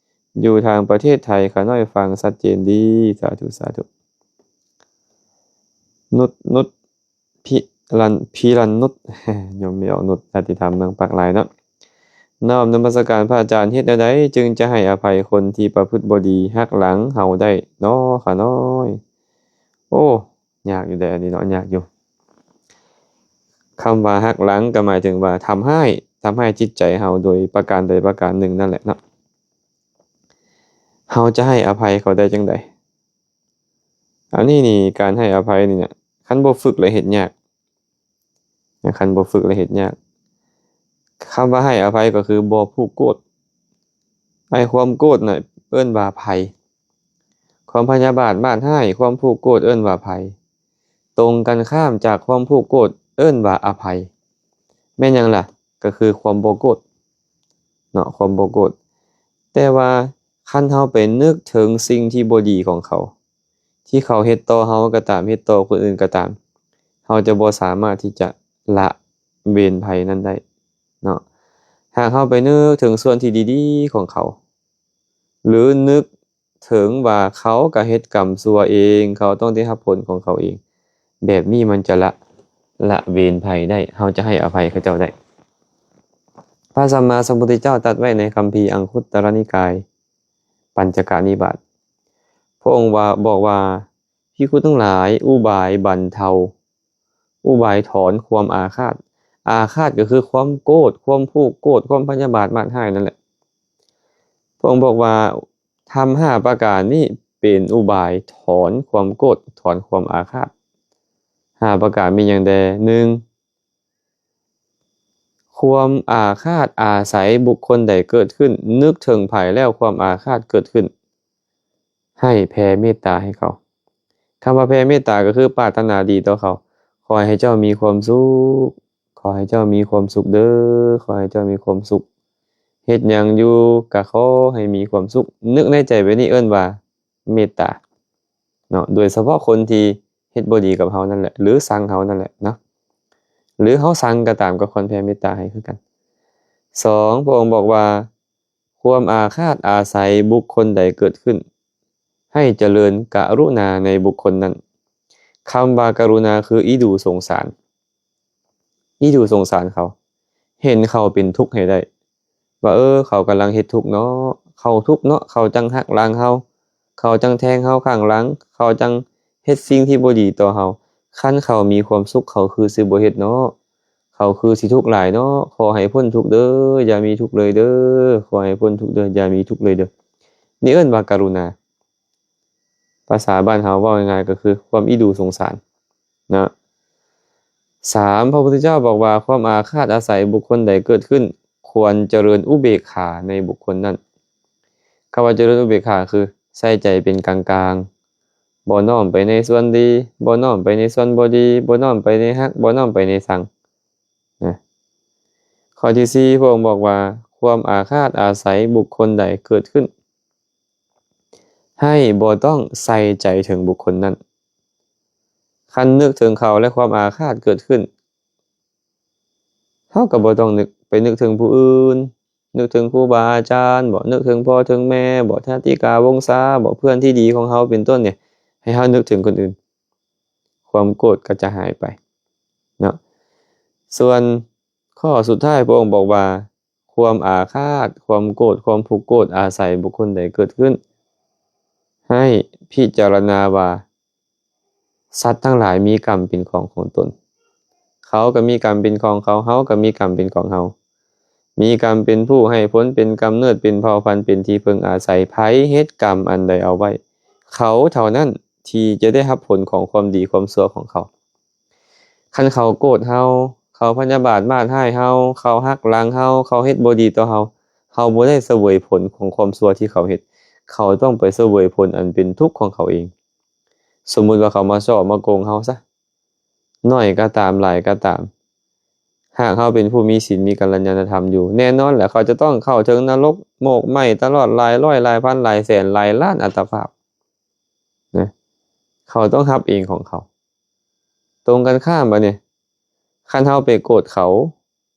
ຢູ່ທາງປະເທດໄທ ຂ້ານ້ອຍຟັງຊັດເຈນດີ ສາທຸ ສາທຸ. ນຸດ ນຸດ ພິລັນ ພິລັນນຸດ ຍອມມີອອກນຸດ ຍາດຕິທຳເມືອງປາກລາຍເນາະ. ນ້ອມນະມັດສະການພະອາຈານ ເຮັດແນວໃດຈຶ່ງຈະໃຫ້ອະໄພຄົນທີ່ປະພຶດບໍ່ດີ ຫັກຫຼັງເຮົາໄດ້ນໍຂ້ານ້ອຍ? ໂອ້ ຍາກຢູ່ເດ້ອັນນີ້ເນາະ ຍາກຢູ່. ຄຳວ່າຫັກຫຼັງກໍໝາຍເຖິງວ່າທຳຮ້າຍ ທຳຮ້າຍຈິດໃຈເຮົາໂດຍປະການໃດປະການໜຶ່ງນັ້ນແຫຼະເນາະ. ເຮົາຈະໃຫ້ອະໄພເຂົາໄດ້ຈັ່ງໃດ? ອັນນີ້ນີ້ ການໃຫ້ອະໄພນີ້ນະ ຄັນບໍ່ຝຶກແລ້ວເຮັດຍາກ. ຄັນບໍ່ຝຶກແລ້ວເຮັດຍາກ. ຄຳວ່າໃຫ້ອະໄພກໍຄືບໍ່ຜູກໂກດ. ໄອ້ຄວາມໂກດນະ ເອີ້ນວ່າໄພ. ຄວາມພະຍາບາດມາດຮ້າຍ ຄວາມຜູກໂກດເອີ້ນວ່າໄພ. ຕົງກັນຂ້າມຈາກຄວາມຜູກໂກດເອີ້ນວ່າອະໄພ. ແມ່ນຫຍັງລະ? ກໍຄືຄວາມບໍ່ໂກດເນາະ ຄວາມບໍ່ໂກດ. ແຕ່ວ່າຄັນເຮົາໄປນຶກເຖິງສິ່ງທີ່ບໍ່ດີຂອງເຂົາ ທີ່ເຂົາເຮັດຕໍ່ເຮົາກໍຕາມ ເຮັດຕໍ່ຄົນອື່ນກໍຕາມ ເຮົາຈະບໍ່ສາມາດທີ່ຈະລະເວນໄພນັ້ນໄດ້ເນາະ. ຫາກເຮົາໄປນຶກເຖິງສ່ວນທີ່ດີໆຂອງເຂົາ ຫຼື ນຶກເຖິງວ່າເຂົາກໍເຮັດກຳຊົ່ວເອງ ເຂົາຕ້ອງໄດ້ຮັບຜົນຂອງເຂົາເອງ ແບບນີ້ມັນຈະລະ ລະເວນໄພໄດ້ ເຮົາຈະໃຫ້ອະໄພເຂົາເຈົ້າໄດ້. ພະສຳມາສຳພຸດທະເຈົ້າຕັດໄວ້ໃນຄຳພີອັງຄຸດຕະລະນິກາຍ ປັນຈະກະນິບາດ ພະອົງວ່າ ບອກວ່າ ພິກຂຸທັງຫຼາຍ, ອຸບາຍບັນເທົາ, ອຸບາຍຖອນຄວາມອາຄາດ. ອາຄາດກໍຄືຄວາມໂກດ, ຄວາມຜູກໂກດ, ຄວາມພະຍາບາດມາດຮ້າຍນັ້ນແຫຼະ. ພະອົງບອກວ່າ ທຳຫ້າປະການນີ້ເປັນອຸບາຍຖອນຄວາມໂກດ, ຖອນຄວາມອາຄາດ. ຫ້າປະການມີຫຍັງແດ່? ໜຶ່ງ ຄວາມອາຄາດອາໄສບຸກຄົນໃດເກີດຂຶ້ນ, ນຶກເຖິງໃຜແລ້ວຄວາມອາຄາດເກີດຂຶ້ນ, ໃຫ້ແຜ່ເມດຕາໃຫ້ເຂົາ. ຄຳວ່າແຜ່ເມດຕາກໍຄືປາດຖະໜາດີຕໍ່ເຂົາ. ຂໍໃຫ້ເຈົ້າມີຄວາມສຸກ, ຂໍໃຫ້ເຈົ້າມີຄວາມສຸກເດີ, ຂໍໃຫ້ເຈົ້າມີຄວາມສຸກ. ເຮັດຫຍັງຢູ່ກໍຂໍໃຫ້ມີຄວາມສຸກ. ນຶກໃນໃຈແບບນີ້ເອີ້ນວ່າເມດຕາເນາະ, ໂດຍສະເພາະຄົນທີ່ເຮັດບໍ່ດີກັບເຮົານັ້ນແຫຼະ ຫຼື ຊັງເຮົານັ້ນແຫຼະເນາະ, ຫຼື ເຮົາຊັງກໍຕາມ ກໍຄວນແຜ່ເມດຕາໃຫ້ຄືກັນ. ສອງ ພະອົງບອກວ່າ ຄວາມອາຄາດອາໄສບຸກຄົນໃດເກີດຂຶ້ນ, ໃຫ້ຈະເລີນກະລຸນາໃນບຸກຄົນນັ້ນ. ຄຳວ່າກະລຸນາຄືອີດູສົງສານ, ອີດູສົງສານເຂົາ, ເຫັນເຂົາເປັນທຸກໃຫ້ໄດ້ ວ່າ ເອີ ເຂົາກຳລັງເຮັດທຸກເນາະ, ເຂົາທຸກເນາະ, ເຂົາຈັ່ງຫັກຫຼັງເຮົາ, ເຂົາຈັ່ງແທງເຮົາຂ້າງຫຼັງ, ເຂົາຈັ່ງເຮັດສິ່ງທີ່ບໍ່ດີຕໍ່ເຮົາ. ຄັນເຂົາມີຄວາມສຸກ ເຂົາຄືຊິບໍ່ເຮັດເນາະ, ເຂົາຄືຊິທຸກຫຼາຍເນາະ, ຂໍໃຫ້ພົ້ນທຸກເດີ, ຢ່າມີທຸກເລີຍເດີ, ຂໍໃຫ້ພົ້ນທຸກເດີ, ຢ່າມີທຸກເລີຍເດີ. ນີ້ເອີ້ນວ່າກະລຸນາ. ພາສາບ້ານເຮົາເວົ້າງ່າຍໆກໍຄືຄວາມອີດູສົງສານນະ. ສາມ ພະພຸດທະເຈົ້າບອກວ່າ ຄວາມອາຄາດອາໄສບຸກຄົນໃດເກີດຂຶ້ນ, ຄວນຈະເລີນອຸເບກຂາໃນບຸກຄົນນັ້ນ. ຄຳວ່າຈະເລີນອຸເບກຂາຄືໃສ່ໃຈເປັນກາງໆ, ບໍ່ນ້ອມໄປໃນສ່ວນດີ, ບໍ່ນ້ອມໄປໃນສ່ວນບໍ່ດີ, ບໍ່ນ້ອມໄປໃນຮັກ, ບໍ່ນ້ອມໄປໃນຊັງນະ. ຂໍ້ທີສີ່ ພະອົງບອກວ່າ ຄວາມອາຄາດອາໄສບຸກຄົນໃດເກີດຂຶ້ນ, ໃຫ້ບໍ່ຕ້ອງໃສ່ໃຈເຖິງບຸກຄົນນັ້ນ. ຄັນນຶກເຖິງເຂົາແລ້ວຄວາມອາຄາດເກີດຂຶ້ນ, ເຮົາກໍບໍ່ຕ້ອງນຶກ, ໄປນຶກເຖິງຜູ້ອື່ນ, ນຶກເຖິງຄູບາອາຈານບໍ, ນຶກເຖິງພໍ່ເຖິງແມ່ບໍ, ທາດທິກາວົງສາບໍ, ເພື່ອນທີ່ດີຂອງເຮົາເປັນຕົ້ນນີ້, ໃຫ້ເຮົານຶກເຖິງຄົນອື່ນ, ຄວາມໂກດກໍຈະຫາຍໄປເນາະ. ສ່ວນ ຂໍ້ສຸດທ້າຍ ພະອົງບອກວ່າ ຄວາມອາຄາດ, ຄວາມໂກດ, ຄວາມຜູກໂກດອາໄສບຸກຄົນໃດເກີດຂຶ້ນ, ໃຫ້ພິຈາລະນາວ່າ ສັດທັງຫຼາຍມີກຳເປັນຂອງຂອງຕົນ, ເຂົາກໍມີກຳເປັນຂອງເຂົາ, ເຮົາກໍມີກຳເປັນຂອງເຮົາ, ມີກຳເປັນຜູ້ໃຫ້ຜົນ, ເປັນກຳເນີດ, ເປັນເຜົ່າພັນ, ເປັນທີ່ເພິ່ງອາໄສ, ໃຜເຮັດກຳອັນໃດເອົາໄວ້, ເຂົາເທົ່ານັ້ນທີ່ຈະໄດ້ຮັບຜົນຂອງຄວາມດີຄວາມຊົ່ວຂອງເຂົາ. ຄັນເຂົາໂກດເຮົາ, ເຂົາພະຍາບາດມາດຮ້າຍເຮົາ, ເຂົາຫັກຫຼັງເຮົາ, ເຂົາເຮັດບໍ່ດີຕໍ່ເຮົາ, ເຮົາບໍ່ໄດ້ສະເຫວີຍຜົນຂອງຄວາມຊົ່ວທີ່ເຂົາເຮັດ, ເຂົາຕ້ອງໄປສະເຫວີຍຜົນອັນເປັນທຸກຂອງເຂົາເອງ. ສົມມຸດວ່າເຂົາມາສໍ້ມາໂກງເຮົາຊະ, ໜ້ອຍກໍຕາມ, ຫຼາຍກໍຕາມ, ຫາກເຮົາເປັນຜູ້ມີສິນ, ມີກັນລັນຍານະທຳຢູ່, ແນ່ນອນແຫຼະ ເຂົາຈະຕ້ອງເຂົ້າເຖິງນະລົກໝົກໄໝ້ຕະຫຼອດຫຼາຍຮ້ອຍ, ຫຼາຍພັນ, ຫຼາຍແສນ, ຫຼາຍລ້ານອັດຕະພາບນະ, ເຂົາຕ້ອງຮັບເອງຂອງເຂົາ. ຕົງກັນຂ້າມບາດນີ້, ຄັນເຮົາໄປໂກດເຂົາ,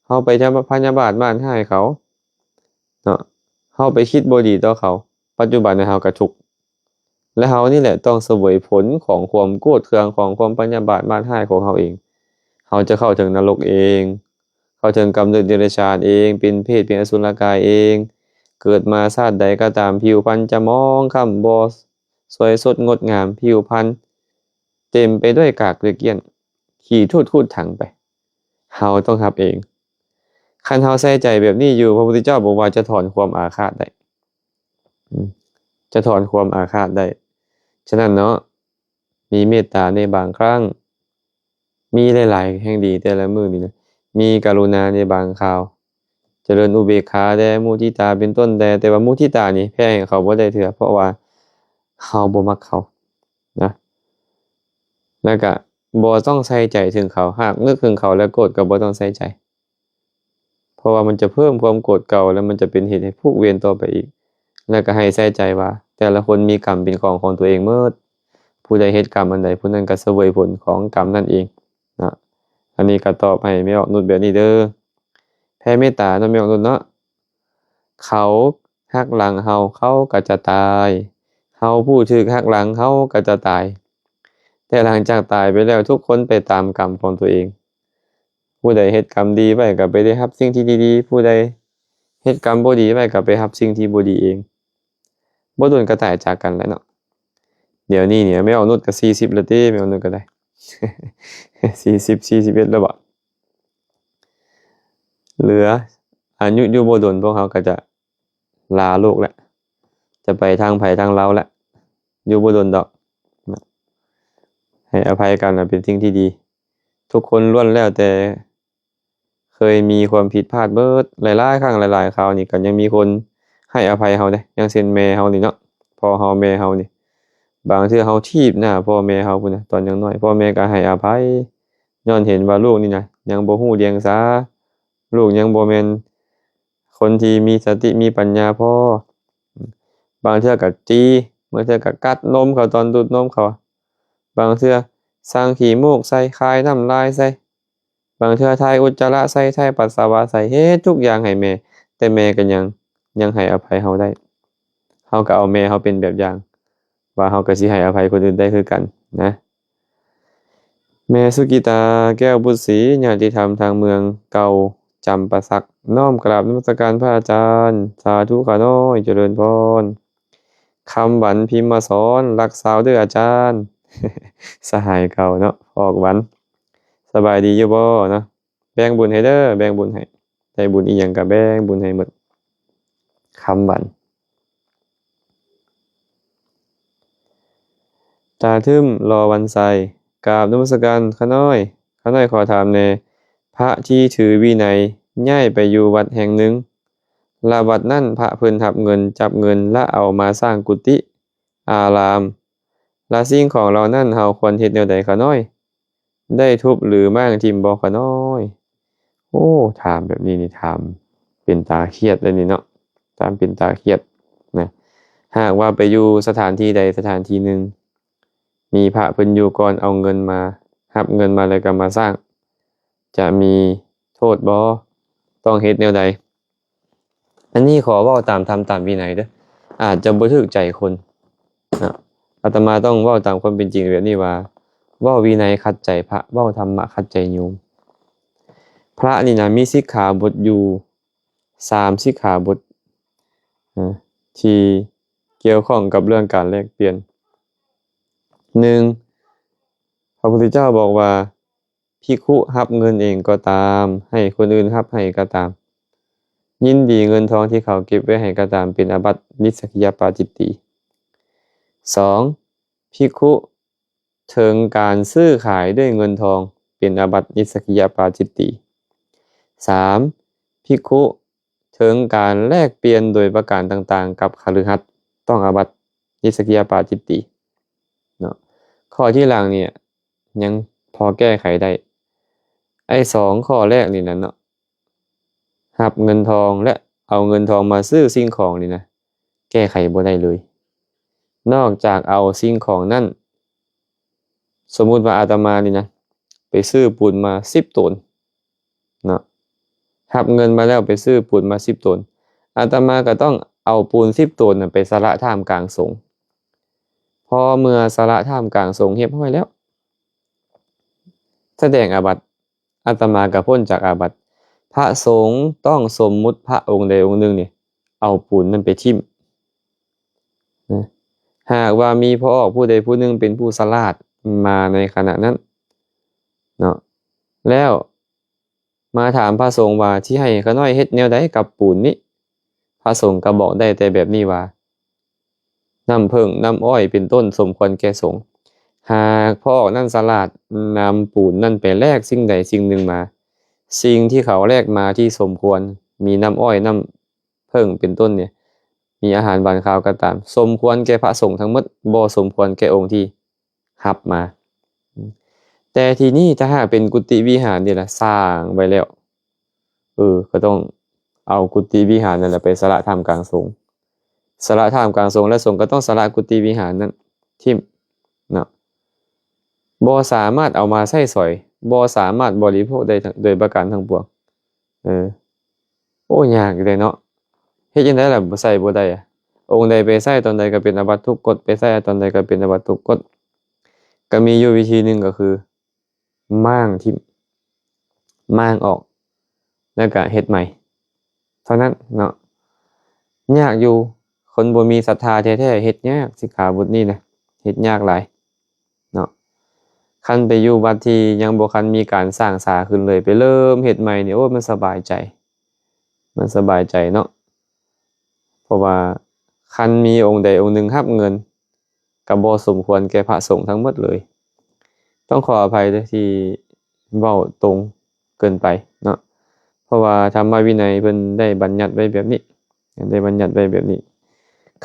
ເຮົາໄປຈະພະຍາບາດມາດຮ້າຍເຂົາເນາະ, ເຮົາໄປຄິດບໍ່ດີຕໍ່ເຂົາ, ປັດຈຸບັນນີ້ເຮົາກໍທຸກ, ແລະ ເຮົານີ້ແຫຼະຕ້ອງສະເຫວີຍຜົນຂອງຄວາມໂກດເຄືອງ, ຂອງຄວາມພະຍາບາດມາດຮ້າຍຂອງເຮົາເອງ. ເຮົາຈະເຂົ້າເຖິງນະລົກເອງ, ເຂົ້າເຖິງກຳເນີດເດຍລະສານເອງ, ເປັນເປດ, ເປັນອະສຸລະກາຍເອງ, ເກີດມາຊາດໃດກໍຕາມ, ຜິວພັນຈະໝອງຄ້ຳ, ບໍ່ສວຍສົດງົດງາມ, ຜິວພັນເຕັມໄປດ້ວຍກາກເລກກ້ຽນ, ຂີ້ທູດຂູດຖັງໄປ. ເຮົາຕ້ອງຮັບເອງ. ຄັນເຮົາໃສ່ໃຈແບບນີ້ຢູ່, ພະພຸດທະເຈົ້າບອກວ່າຈະຖອນຄວາມອາຄາດໄດ້. ອືມ ຈະຖອນຄວາມອາຄາດໄດ້. ສະນັ້ນເນາະ, ມີເມດຕາໃນບາງຄັ້ງ, ມີຫຼາຍໆແຫ່ງດີແຕ່ລະມື້ນີ້ນະ, ມີກະລຸນາໃນບາງຄາວ, ຈະເລີນອຸເບກຂາແດ່, ມຸທິຕາເປັນຕົ້ນແດ່, ແຕ່ວ່າມຸທິຕານີ້ແຜ່ໃຫ້ເຂົາບໍ່ໄດ້ເທື່ອ, ເພາະວ່າເຮົາບໍ່ມັກເຂົານະ, ແລ້ວກະບໍ່ຕ້ອງໃສ່ໃຈເຖິງເຂົາ, ຫາກນຶກເຖິງເຂົາແລ້ວໂກດກໍບໍ່ຕ້ອງໃສ່ໃຈ. ເພາະວ່າມັນຈະເພີ່ມຄວາມໂກດເກົ່າ ແລະ ມັນຈະເປັນເຫດໃຫ້ຜູກເວນຕໍ່ໄປອີກ. ແລະ ກໍໃຫ້ໃສ່ໃຈວ່າ ແຕ່ລະຄົນມີກຳເປັນຂອງຂອງຕົວເອງໝົດ. ຜູ້ໃດເຮັດກຳອັນໃດ, ຜູ້ນັ້ນກໍສະເຫວີຍຜົນຂອງກຳນັ້ນເອງເນາະ. ອັນນີ້ກໍຕອບໃຫ້ແມ່ອອກນຸດແບບນີ້ເດີ. ແຜ່ເມດຕາເນາະ ແມ່ອອກນຸດເນາະ. ເຂົາຫັກຫຼັງເຮົາ, ເຂົາກໍຈະຕາຍ. ເຮົາຜູ້ຖືກຫັກຫຼັງ, ເຮົາກໍຈະຕາຍ. ແຕ່ຫຼັງຈາກຕາຍໄປແລ້ວ, ທຸກຄົນໄປຕາມກຳຂອງຕົວເອງ. ຜູ້ໃດເຮັດກຳດີໄວ້ກໍໄປໄດ້ຮັບສິ່ງທີ່ດີໆ, ຜູ້ໃດເຮັດກຳບໍ່ດີໄວ້ກໍໄປຮັບສິ່ງທີ່ບໍ່ດີເອງ. ບໍ່ດົນກໍຕາຍຈາກກັນແຫຼະເນາະ. ດຽວນີ້ນີ້ແມ່ອອກນຸດກໍສີ່ສິບແລ້ວຕິ ແມ່ອອກນຸດກໍໄດ້ ສີ່ສິບ ສີ່ສິບເອັດແລ້ວບໍ ເຫຼືອອາຍຸຢູ່ບໍ່ດົນ ພວກເຮົາກໍຈະລາໂລກແລ້ວ ຈະໄປທາງໃຜທາງລາວແລ້ວ ຢູ່ບໍ່ດົນດອກ. ໃຫ້ອະໄພກັນເປັນສິ່ງທີ່ດີ. ທຸກຄົນລ້ວນແລ້ວແຕ່ເຄີຍມີຄວາມຜິດພາດເບິດ ຫຼາຍໆຄັ້ງຫຼາຍໆຄາວນີ້ ກໍຍັງມີຄົນໃຫ້ອະໄພເຮົາເດ້ ຢ່າງເຊັ່ນແມ່ເຮົານີ້ເນາະ ພໍ່ເຮົາແມ່ເຮົານີ້ ບາງເທື່ອເຮົາຖີບໜ້າພໍ່ແມ່ເຮົາພຸ້ນນະ ຕອນຍັງນ້ອຍ ພໍ່ແມ່ກໍໃຫ້ອະໄພ ຍ້ອນເຫັນວ່າລູກນີ້ນະຍັງບໍ່ຮູ້ດຽງສາ ລູກຍັງບໍ່ແມ່ນຄົນທີ່ມີສະຕິມີປັນຍາພໍ. ບາງເທື່ອກໍຕີ ບາງເທື່ອກໍກັດນົມເຂົາຕອນດູດນົມເຂົາ ບາງເທື່ອສັງຂີ້ມູກໃສ່ ຄາຍນ້ຳລາຍໃສ່ ບາງເທື່ອຖ່າຍອຸດຈະລະໃສ່ ຖ່າຍປັດສະວະໃສ່ ເຮັດທຸກຢ່າງໃຫ້ແມ່ ແຕ່ແມ່ກໍຍັງ ຍັງໃຫ້ອະໄພເຮົາໄດ້. ເຮົາກໍເອົາແມ່ເຮົາເປັນແບບຢ່າງ ວ່າເຮົາກໍຊິໃຫ້ອະໄພຄົນອື່ນໄດ້ຄືກັນນະ. ແມ່ສຸກິຕາ ແກ້ວບຸດສີ ຍາດຕິທຳທາງເມືອງເກົ່າຈຳປາສັກ ນ້ອມກາບນະມັດສະການພະອາຈານ. ສາທຸຂ້ານ້ອຍ ຈະເລີນພອນ. ຄຳຫວັນ ພິມມະສອນ ລັກສາວເດີອາຈານ. ສະຫາຍເກົ່າເນາະ ອອກຫວັນ ສະບາຍດີຢູ່ບໍ່ເນາະ? ແບ່ງບຸນໃຫ້ເດີ ແບ່ງບຸນໃຫ້ ໄດ້ບຸນອີ່ຫຍັງກໍແບ່ງບຸນໃຫ້ໝົດ. ຄຳຫວັນ ຕາທຶ້ມ ລໍວັນໄຊ ກາບນະມັດສະການຂ້ານ້ອຍ. ຂ້ານ້ອຍຂໍຖາມແດ່ ພະທີ່ຖືວິໄນຍ້າຍໄປຢູ່ວັດແຫ່ງໜຶ່ງ ລະວັດນັ້ນພະເພິ່ນຮັບເງິນ ຈັບເງິນ ລະເອົາມາສ້າງກຸຕິອາລາມ ລະສິ່ງຂອງເຫຼົ່ານັ້ນເຮົາຄວນເຮັດແນວໃດຂ້ານ້ອຍ? ໄດ້ທຸບ ຫຼື ມ້າງຖິ້ມບໍ່ຂ້ານ້ອຍ? ໂອ້ ຖາມແບບນີ້ນີ້ ຖາມເປັນຕາຄຽດເລີຍນີ້ເນາະ ຖາມເປັນຕາຄຽດນະ. ຫາກວ່າໄປຢູ່ສະຖານທີ່ໃດສະຖານທີ່ໜຶ່ງ ມີພະເພິ່ນຢູ່ກ່ອນ ເອົາເງິນມາ ຮັບເງິນມາແລ້ວກໍມາສ້າງ ຈະມີໂທດບໍ່? ຕ້ອງເຮັດແນວໃດ? ອັນນີ້ຂໍເວົ້າຕາມທຳຕາມວິໄນເດີ ອາດຈະບໍ່ຖືກໃຈຄົນເນາະ. ອາດຕະມາຕ້ອງເວົ້າຕາມຄວາມເປັນຈິງແບບນີ້ວ່າ ເວົ້າວິໄນຂັດໃຈພະ ເວົ້າທຳມະຂັດໃຈໂຍມ. ພະນີ້ນະ ມີສິກຂາບົດຢູ່ສາມສິກຂາບົດ ເອີ ທີ່ກ່ຽວຂ້ອງກັບເລື່ອງການແລກປ່ຽນ. ໜຶ່ງ ພະພຸດທະເຈົ້າບອກວ່າ ພິກຂຸຮັບເງິນເອງກໍຕາມ ໃຫ້ຄົນອື່ນຮັບໃຫ້ກໍຕາມ ຍິນດີເງິນທອງທີ່ເຂົາເກັບໄວ້ໃຫ້ກໍຕາມ ເປັນອາບັດນິດສັກກິຍະປາຈິດຕີ. ສອງ ພິກຂຸເຖິງການຊື້ຂາຍດ້ວຍເງິນທອງ ເປັນອາບັດນິດສັກກິຍະປາຈິດຕີ. ສາມ ພິກຂຸເຖິງການແລກປ່ຽນໂດຍປະການຕ່າງໆກັບຄະລືຫັດ ຕ້ອງອາບັດນິດສັກກິຍະປາຈິດຕີເນາະ. ຂໍ້ທີຫຼັງນີ້ ຍັງພໍແກ້ໄຂໄດ້. ໄອ້ສອງຂໍ້ແລກນີ້ນະເນາະ ຮັບເງິນທອງ ແລະ ເອົາເງິນທອງມາຊື້ສິ່ງຂອງນີ້ນະ ແກ້ໄຂບໍ່ໄດ້ເລີຍ ນອກຈາກເອົາສິ່ງຂອງນັ້ນ. ສົມມຸດວ່າອາດຕະມານີ້ນະ ໄປຊື້ປູນມາສິບໂຕນເນາະ ຮັບເງິນມາແລ້ວໄປຊື້ປູນມາສິບໂຕນ ອາດຕະມາກໍຕ້ອງເອົາປູນສິບໂຕນນັ້ນໄປສະຫຼະທ່າມກາງສົງ. ພໍເມື່ອສະຫຼະທ່າມກາງສົງຮຽບຮ້ອຍແລ້ວ ສະແດງອາບັດ ອາດຕະມາກໍພົ້ນຈາກອາບັດ. ພະສົງຕ້ອງສົມມຸດພະອົງໃດອົງໜຶ່ງນີ້ ເອົາປູນນັ້ນໄປຖິ້ມ. ຫາກວ່າມີພໍ່ອອກຜູ້ໃດຜູ້ໜຶ່ງເປັນຜູ້ສະຫຼາດມາໃນຂະນະນັ້ນເນາະ ແລ້ວມາຖາມພະສົງວ່າ ຊິໃຫ້ຂ້ານ້ອຍເຮັດແນວໃດກັບປູນນີ້? ພະສົງກໍບອກໄດ້ແຕ່ແບບນີ້ວ່າ ນ້ຳເຜິ້ງ ນ້ຳອ້ອຍເປັນຕົ້ນ ສົມຄວນແກ່ສົງ. ຫາກພໍ່ອອກນັ້ນສະຫຼາດນຳປູນນັ້ນໄປແລກສິ່ງໃດສິ່ງໜຶ່ງມາ ສິ່ງທີ່ເຂົາແລກມາທີ່ສົມຄວນ ມີນ້ຳອ້ອຍ ນ້ຳເຜິ້ງເປັນຕົ້ນນີ້ ມີອາຫານຫວານຄາວກໍຕາມ ສົມຄວນແກ່ພະສົງທັງໝົດ ບໍ່ສົມຄວນແກ່ອົງທີ່ຮັບມາ. ແຕ່ທີນີ້ຖ້າຫາກເປັນກຸຕິວິຫານນີ້ລະ ສ້າງໄວ້ແລ້ວ ເອີ ກໍຕ້ອງເອົາກຸຕິວິຫານນັ້ນລະໄປສະຫຼະທ່າມກາງສົງ ສະຫຼະທ່າມກາງສົງ ແລະ ສົງກໍຕ້ອງສະຫຼະກຸຕິວິຫານນັ້ນຖິ້ມເນາະ ບໍ່ສາມາດເອົາມາໃຊ້ສອຍ ບໍ່ສາມາດບໍລິໂພກໄດ້ໂດຍປະການທັງປວງ. ເອີ ໂອ້ ຍາກຢູ່ເດເນາະ ເຮັດຈັ່ງໃດລະ ໃຊ້ບໍ່ໄດ້ອະ ອົງໃດໄປໃຊ້ຕອນໃດກໍເປັນອາບັດທຸກກົດ ໄປໃຊ້ຕອນໃດກໍເປັນອາບັດທຸກກົດ. ກໍມີຢູ່ວິທີໜຶ່ງກໍຄື ມ້າງຖິ້ມ ມ້າງອອກ ແລ້ວກະເຮັດໃໝ່ເທົ່ານັ້ນເນາະ. ຍາກຢູ່ ຄົນບໍ່ມີສັດທາແທ້ໆເຮັດຍາກ ສິກຂາບົດນີ້ນະ. ເຮັດຍາກຫຼາຍເນາະ. ຄັນໄປຢູ່ວັດທີ່ຍັງບໍ່ທັນມີການສ້າງສາຂຶ້ນເລີຍ ໄປເລີ່ມເຮັດໃໝ່ນີ້ ໂອ້ຍ ມັນສະບາຍໃຈ ມັນສະບາຍໃຈເນາະ. ເພາະວ່າຄັນມີອົງໃດອົງໜຶ່ງຮັບເງິນ ກໍບໍ່ສົມຄວນແກ່ພະສົງທັງໝົດເລີຍ. ຕ້ອງຂໍອະໄພເດີ້ ທີ່ເວົ້າຕົງເກີນໄປເນາະ ເພາະວ່າທຳມະວິໄນເພິ່ນໄດ້ບັນຍັດໄວ້ແບບນີ້ ໄດ້ບັນຍັດໄວ້ແບບນີ້.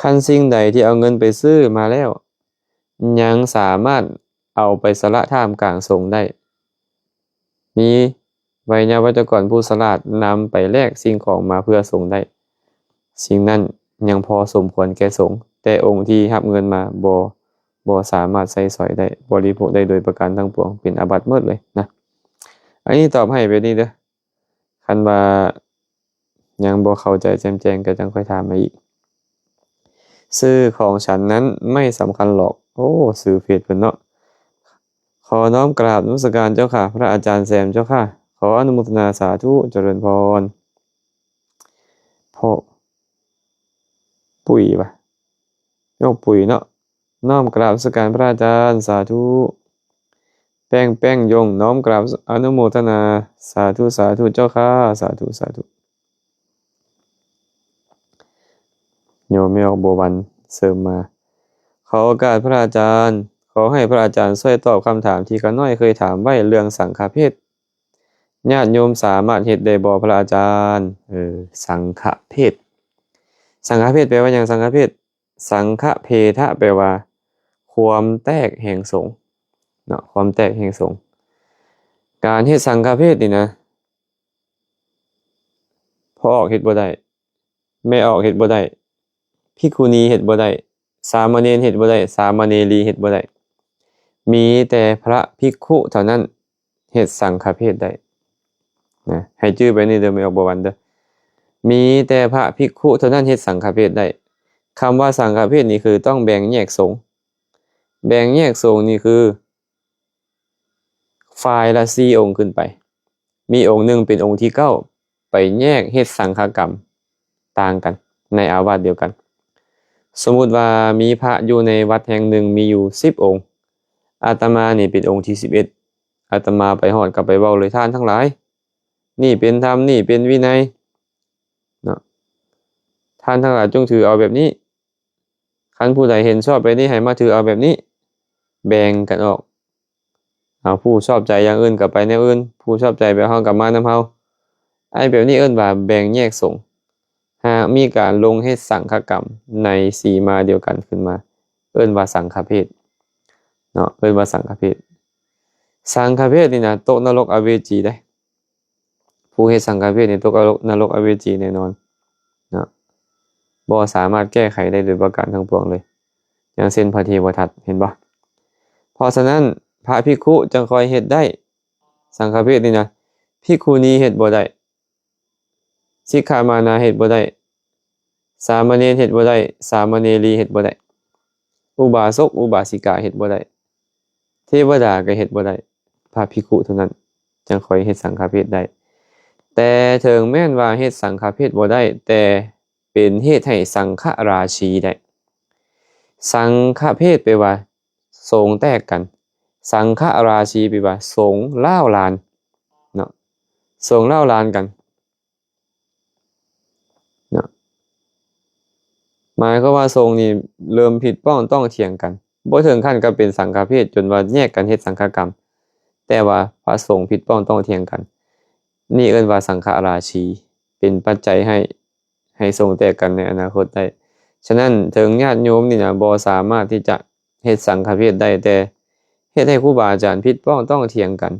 ຄັນສິ່ງໃດທີ່ເອົາເງິນໄປຊື້ມາແລ້ວ ຍັງສາມາດເອົາໄປສະຫຼະທ່າມກາງສົງໄດ້ ມີໄວຍາວັດຈະກອນຜູ້ສະຫຼາດນຳໄປແລກສິ່ງຂອງມາເພື່ອສົງໄດ້ ສິ່ງນັ້ນຍັງພໍສົມຄວນແກ່ສົງ, ແຕ່ອົງທີ່ຮັບເງິນມາບໍ່ ບໍ່ສາມາດໃຊ້ສອຍໄດ້, ບໍລິໂພກໄດ້ໂດຍປະການທັງປວງ, ເປັນອາບັດໝົດເລີຍນະ. ອັນນີ້ຕອບໃຫ້ແບບນີ້ເດີ້. ຄັນວ່າຍັງບໍ່ເຂົ້າໃຈແຈ່ມແຈ້ງ ກໍຈັ່ງຄ່ອຍຖາມມາອີກ. ຊື່ຂອງສັນນັ້ນໄມ່ສຳຄັນຫຼອກ. ໂອ້ ຊື່ເຟສເພິ່ນເນາະ. ຂໍນ້ອມກາບນະມັດສະການເຈົ້າຂ້າ ພະອາຈານແຊມເຈົ້າຂ້າ. ຂໍອະນຸໂມທະນາສາທຸ ຈະເລີນພອນ. ພໍ່ປຸ້ຍຫວາ? ນ້ອງປຸ້ຍເນາະ. ນ້ອມກາບນະມັດສະການພະອາຈານ ສາທຸ. ແປ້ງ ແປ້ງຢົງ ນ້ອມກາບອະນຸໂມທະນາ ສາທຸ ສາທຸເຈົ້າຂ້າ ສາທຸ ສາທຸ. ໂຍມແມ່ອອກບົວວັນເສີມມາ. ຂໍໂອກາດພະອາຈານ, ຂໍໃຫ້ພະອາຈານຊ່ວຍຕອບຄຳຖາມທີ່ຂ້ານ້ອຍເຄີຍຖາມໄວ້ເລື່ອງສັງຄະເພດ. ຍາດໂຍມສາມາດເຮັດໄດ້ບໍ່ພະອາຈານ? ເອີ ສັງຄະເພດ. ສັງຄະເພດແປວ່າຫຍັງ? ສັງຄະເພດ ສັງຄະເພທະ ແປວ່າຄວາມແຕກແຫ່ງສົງເນາະ, ຄວາມແຕກແຫ່ງສົງ. ການເຮັດສັງຄະເພດນີ້ນະ ພໍ່ອອກເຮັດບໍ່ໄດ້, ແມ່ອອກເຮັດບໍ່ໄດ້, ພິກຂຸນີເຮັດບໍ່ໄດ້, ສາມະເນນເຮັດບໍ່ໄດ້, ສາມະເນລີເຮັດບໍ່ໄດ້. ມີແຕ່ພະພິກຂຸເທົ່ານັ້ນ ເຮັດສັງຄະເພດໄດ້ນະ. ໃຫ້ຈື່ໄປນີ້ເດີ້ ແມ່ອອກບົວວັນເດີ້. ມີແຕ່ພະພິກຂຸເທົ່ານັ້ນເຮັດສັງຄະເພດໄດ້. ຄຳວ່າສັງຄະເພດນີ້ຄືຕ້ອງແບ່ງແຍກສົງ. ແບ່ງແຍກສົງນີ້ຄືຝ່າຍລະສີ່ອົງຂຶ້ນໄປ. ມີອົງໜຶ່ງເປັນອົງທີເກົ້າ ໄປແຍກເຮັດສັງຄະກຳຕ່າງກັນໃນອາວາດດຽວກັນ. ສົມມຸດວ່າມີພະຢູ່ໃນວັດແຫ່ງໜຶ່ງມີຢູ່ສິບອົງ, ອາດຕະມານີ້ເປັນອົງທີສິບເອັດ. ອາດຕະມາໄປຮອດກໍໄປເວົ້າເລີຍ, ທ່ານທັງຫຼາຍ, ນີ້ເປັນທຳ, ນີ້ເປັນວິໄນເນາະ, ທ່ານທັງຫຼາຍຈົ່ງຖືເອົາແບບນີ້. ຄັນຜູ້ໃດເຫັນຊອບແບບນີ້ ໃຫ້ມາຖືເອົາແບບນີ້. ແບ່ງກັນອອກ. ເອົາ ຜູ້ຊອບໃຈຢ່າງອື່ນກໍໄປແນວອື່ນ, ຜູ້ຊອບໃຈແບບເຮົາກໍມານຳເຮົາ. ໄອ້ແບບນີ້ເອີ້ນວ່າແບ່ງແຍກສົງ. ຫາກມີການລົງເຮັດສັງຄະກຳໃນສີມາດຽວກັນຂຶ້ນມາ, ເອີ້ນວ່າສັງຄະເພດເນາະ, ເອີ້ນວ່າສັງຄະເພດ. ສັງຄະເພດນີ້ນະ ຕົກນະລົກອະເວຈີເດ້. ຜູ້ເຮັດສັງຄະເພດນີ້ຕົກນະລົກອະເວຈີແນ່ນອນເນາະ, ບໍ່ສາມາດແກ້ໄຂໄດ້ໂດຍປະການທັງປວງເລີຍ, ຢ່າງເຊັ່ນພະເທວະທັດ, ເຫັນບໍ່? ເພາະສະນັ້ນ ພະພິກຂຸຈັ່ງຄ່ອຍເຮັດໄດ້, ສັງຄະເພດນີ້ນະ ພິກຂຸນີເຮັດບໍ່ໄດ້, ສິກຂາມານາເຮັດບໍ່ໄດ້, ສາມະເນນເຮັດບໍ່ໄດ້, ສາມະເນລີເຮັດບໍ່ໄດ້, ອຸບາສົກ ອຸບາສິກາເຮັດບໍ່ໄດ້, ເທວະດາກໍເຮັດບໍ່ໄດ້, ພະພິກຂຸເທົ່ານັ້ນຈັ່ງຄ່ອຍເຮັດສັງຄະເພດໄດ້. ແຕ່ເຖິງແມ່ນວ່າເຮັດສັງຄະເພດບໍ່ໄດ້, ແຕ່ເປັນເຫດໃຫ້ສັງຄະລາຊີໄດ້. ສັງຄະເພດແປວ່າສົງແຕກກັນ, ສັງຄະລາຊີແປວ່າສົງລ້າວລານເນາະ, ສົງລ້າວລານກັນ ເນາະ, ໝາຍຄວາມວ່າສົງນີ້ເລີ່ມຜິດພ້ອງຕ້ອງຖຽງກັນ, ບໍ່ເຖິງຂັ້ນກັບເປັນສັງຄະເພດຈົນວ່າແຍກກັນເຮັດສັງຄະກຳ, ແຕ່ວ່າພະສົງຜິດພ້ອງຕ້ອງຖຽງກັນ, ນີ້ເອີ້ນວ່າສັງຄະລາຊີ, ເປັນປັດໄຈໃຫ້ ໃຫ້ສົງແຕກກັນໃນອະນາຄົດໄດ້. ສະນັ້ນ ເຖິງຍາດໂຍມນີ້ນະ ບໍ່ສາມາດທີ່ຈະເຮັດສັງຄະເພດໄດ້, ແຕ່ເຮັດໃຫ້ຄູບາອາຈານຜິດພ້ອງຕ້ອງຖຽງກັນ,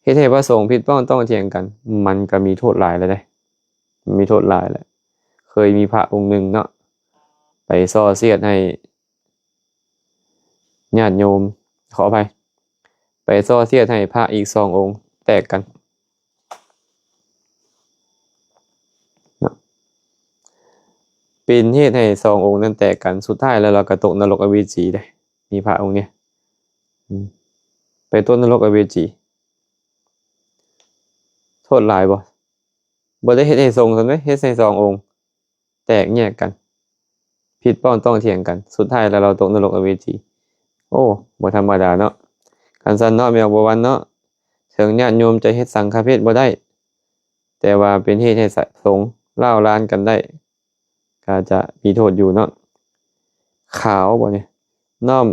ເຮັດໃຫ້ພະສົງຜິດພ້ອງຕ້ອງຖຽງກັນ, ມັນກໍມີໂທດຫຼາຍແລ້ວເດ້, ມີໂທດຫຼາຍແລ້ວ. ເຄີຍມີພະອົງໜຶ່ງເນາະ ໄປສໍ້ສຽດໃຫ້ຍາດໂຍມ, ຂໍອະໄພ, ໄປສໍ້ສຽດໃຫ້ພະອີກສອງອົງແຕກກັນເນາະ, ເປັນເຫດໃຫ້ສອງອົງນັ້ນແຕກກັນ. ສຸດທ້າຍແລ້ວລາວກໍຕົກນະລົກອະເວຈີເດ້. ມີພະອົງນີ້ ອືມ ໄປຕົກນະລົກອະເວຈີ. ໂທດຫຼາຍບໍ່? ບໍ່ໄດ້ເຮັດໃຫ້ສົງຊັ້ນເດ້, ເຮັດໃຫ້ສອງອົງແຕກແຍກກັນ, ຜິ ຜິດປ້ອງຕ້ອງຖຽງກັນ ສຸດທ້າຍແລ້ວລາວຕົກນະລົກອເວຈີ. ໂອ້ ບໍ່ທຳມະດາເນາະ. ຄັນຊັ້ນເນາະ ແມ່ອອກບົວວັນເນາະ, ເຖິງຍາດໂຍມຈະເຮັດສັງຄະເພດບໍ່ໄດ້ ແຕ່ວ່າເປັນເຫດໃຫ້ສະສົງລ້າວລານກັນໄດ້ ກໍຈະມີໂທດຢູ່ເນາະ. ຂາວບໍ່ນີ້? ນ້ອມ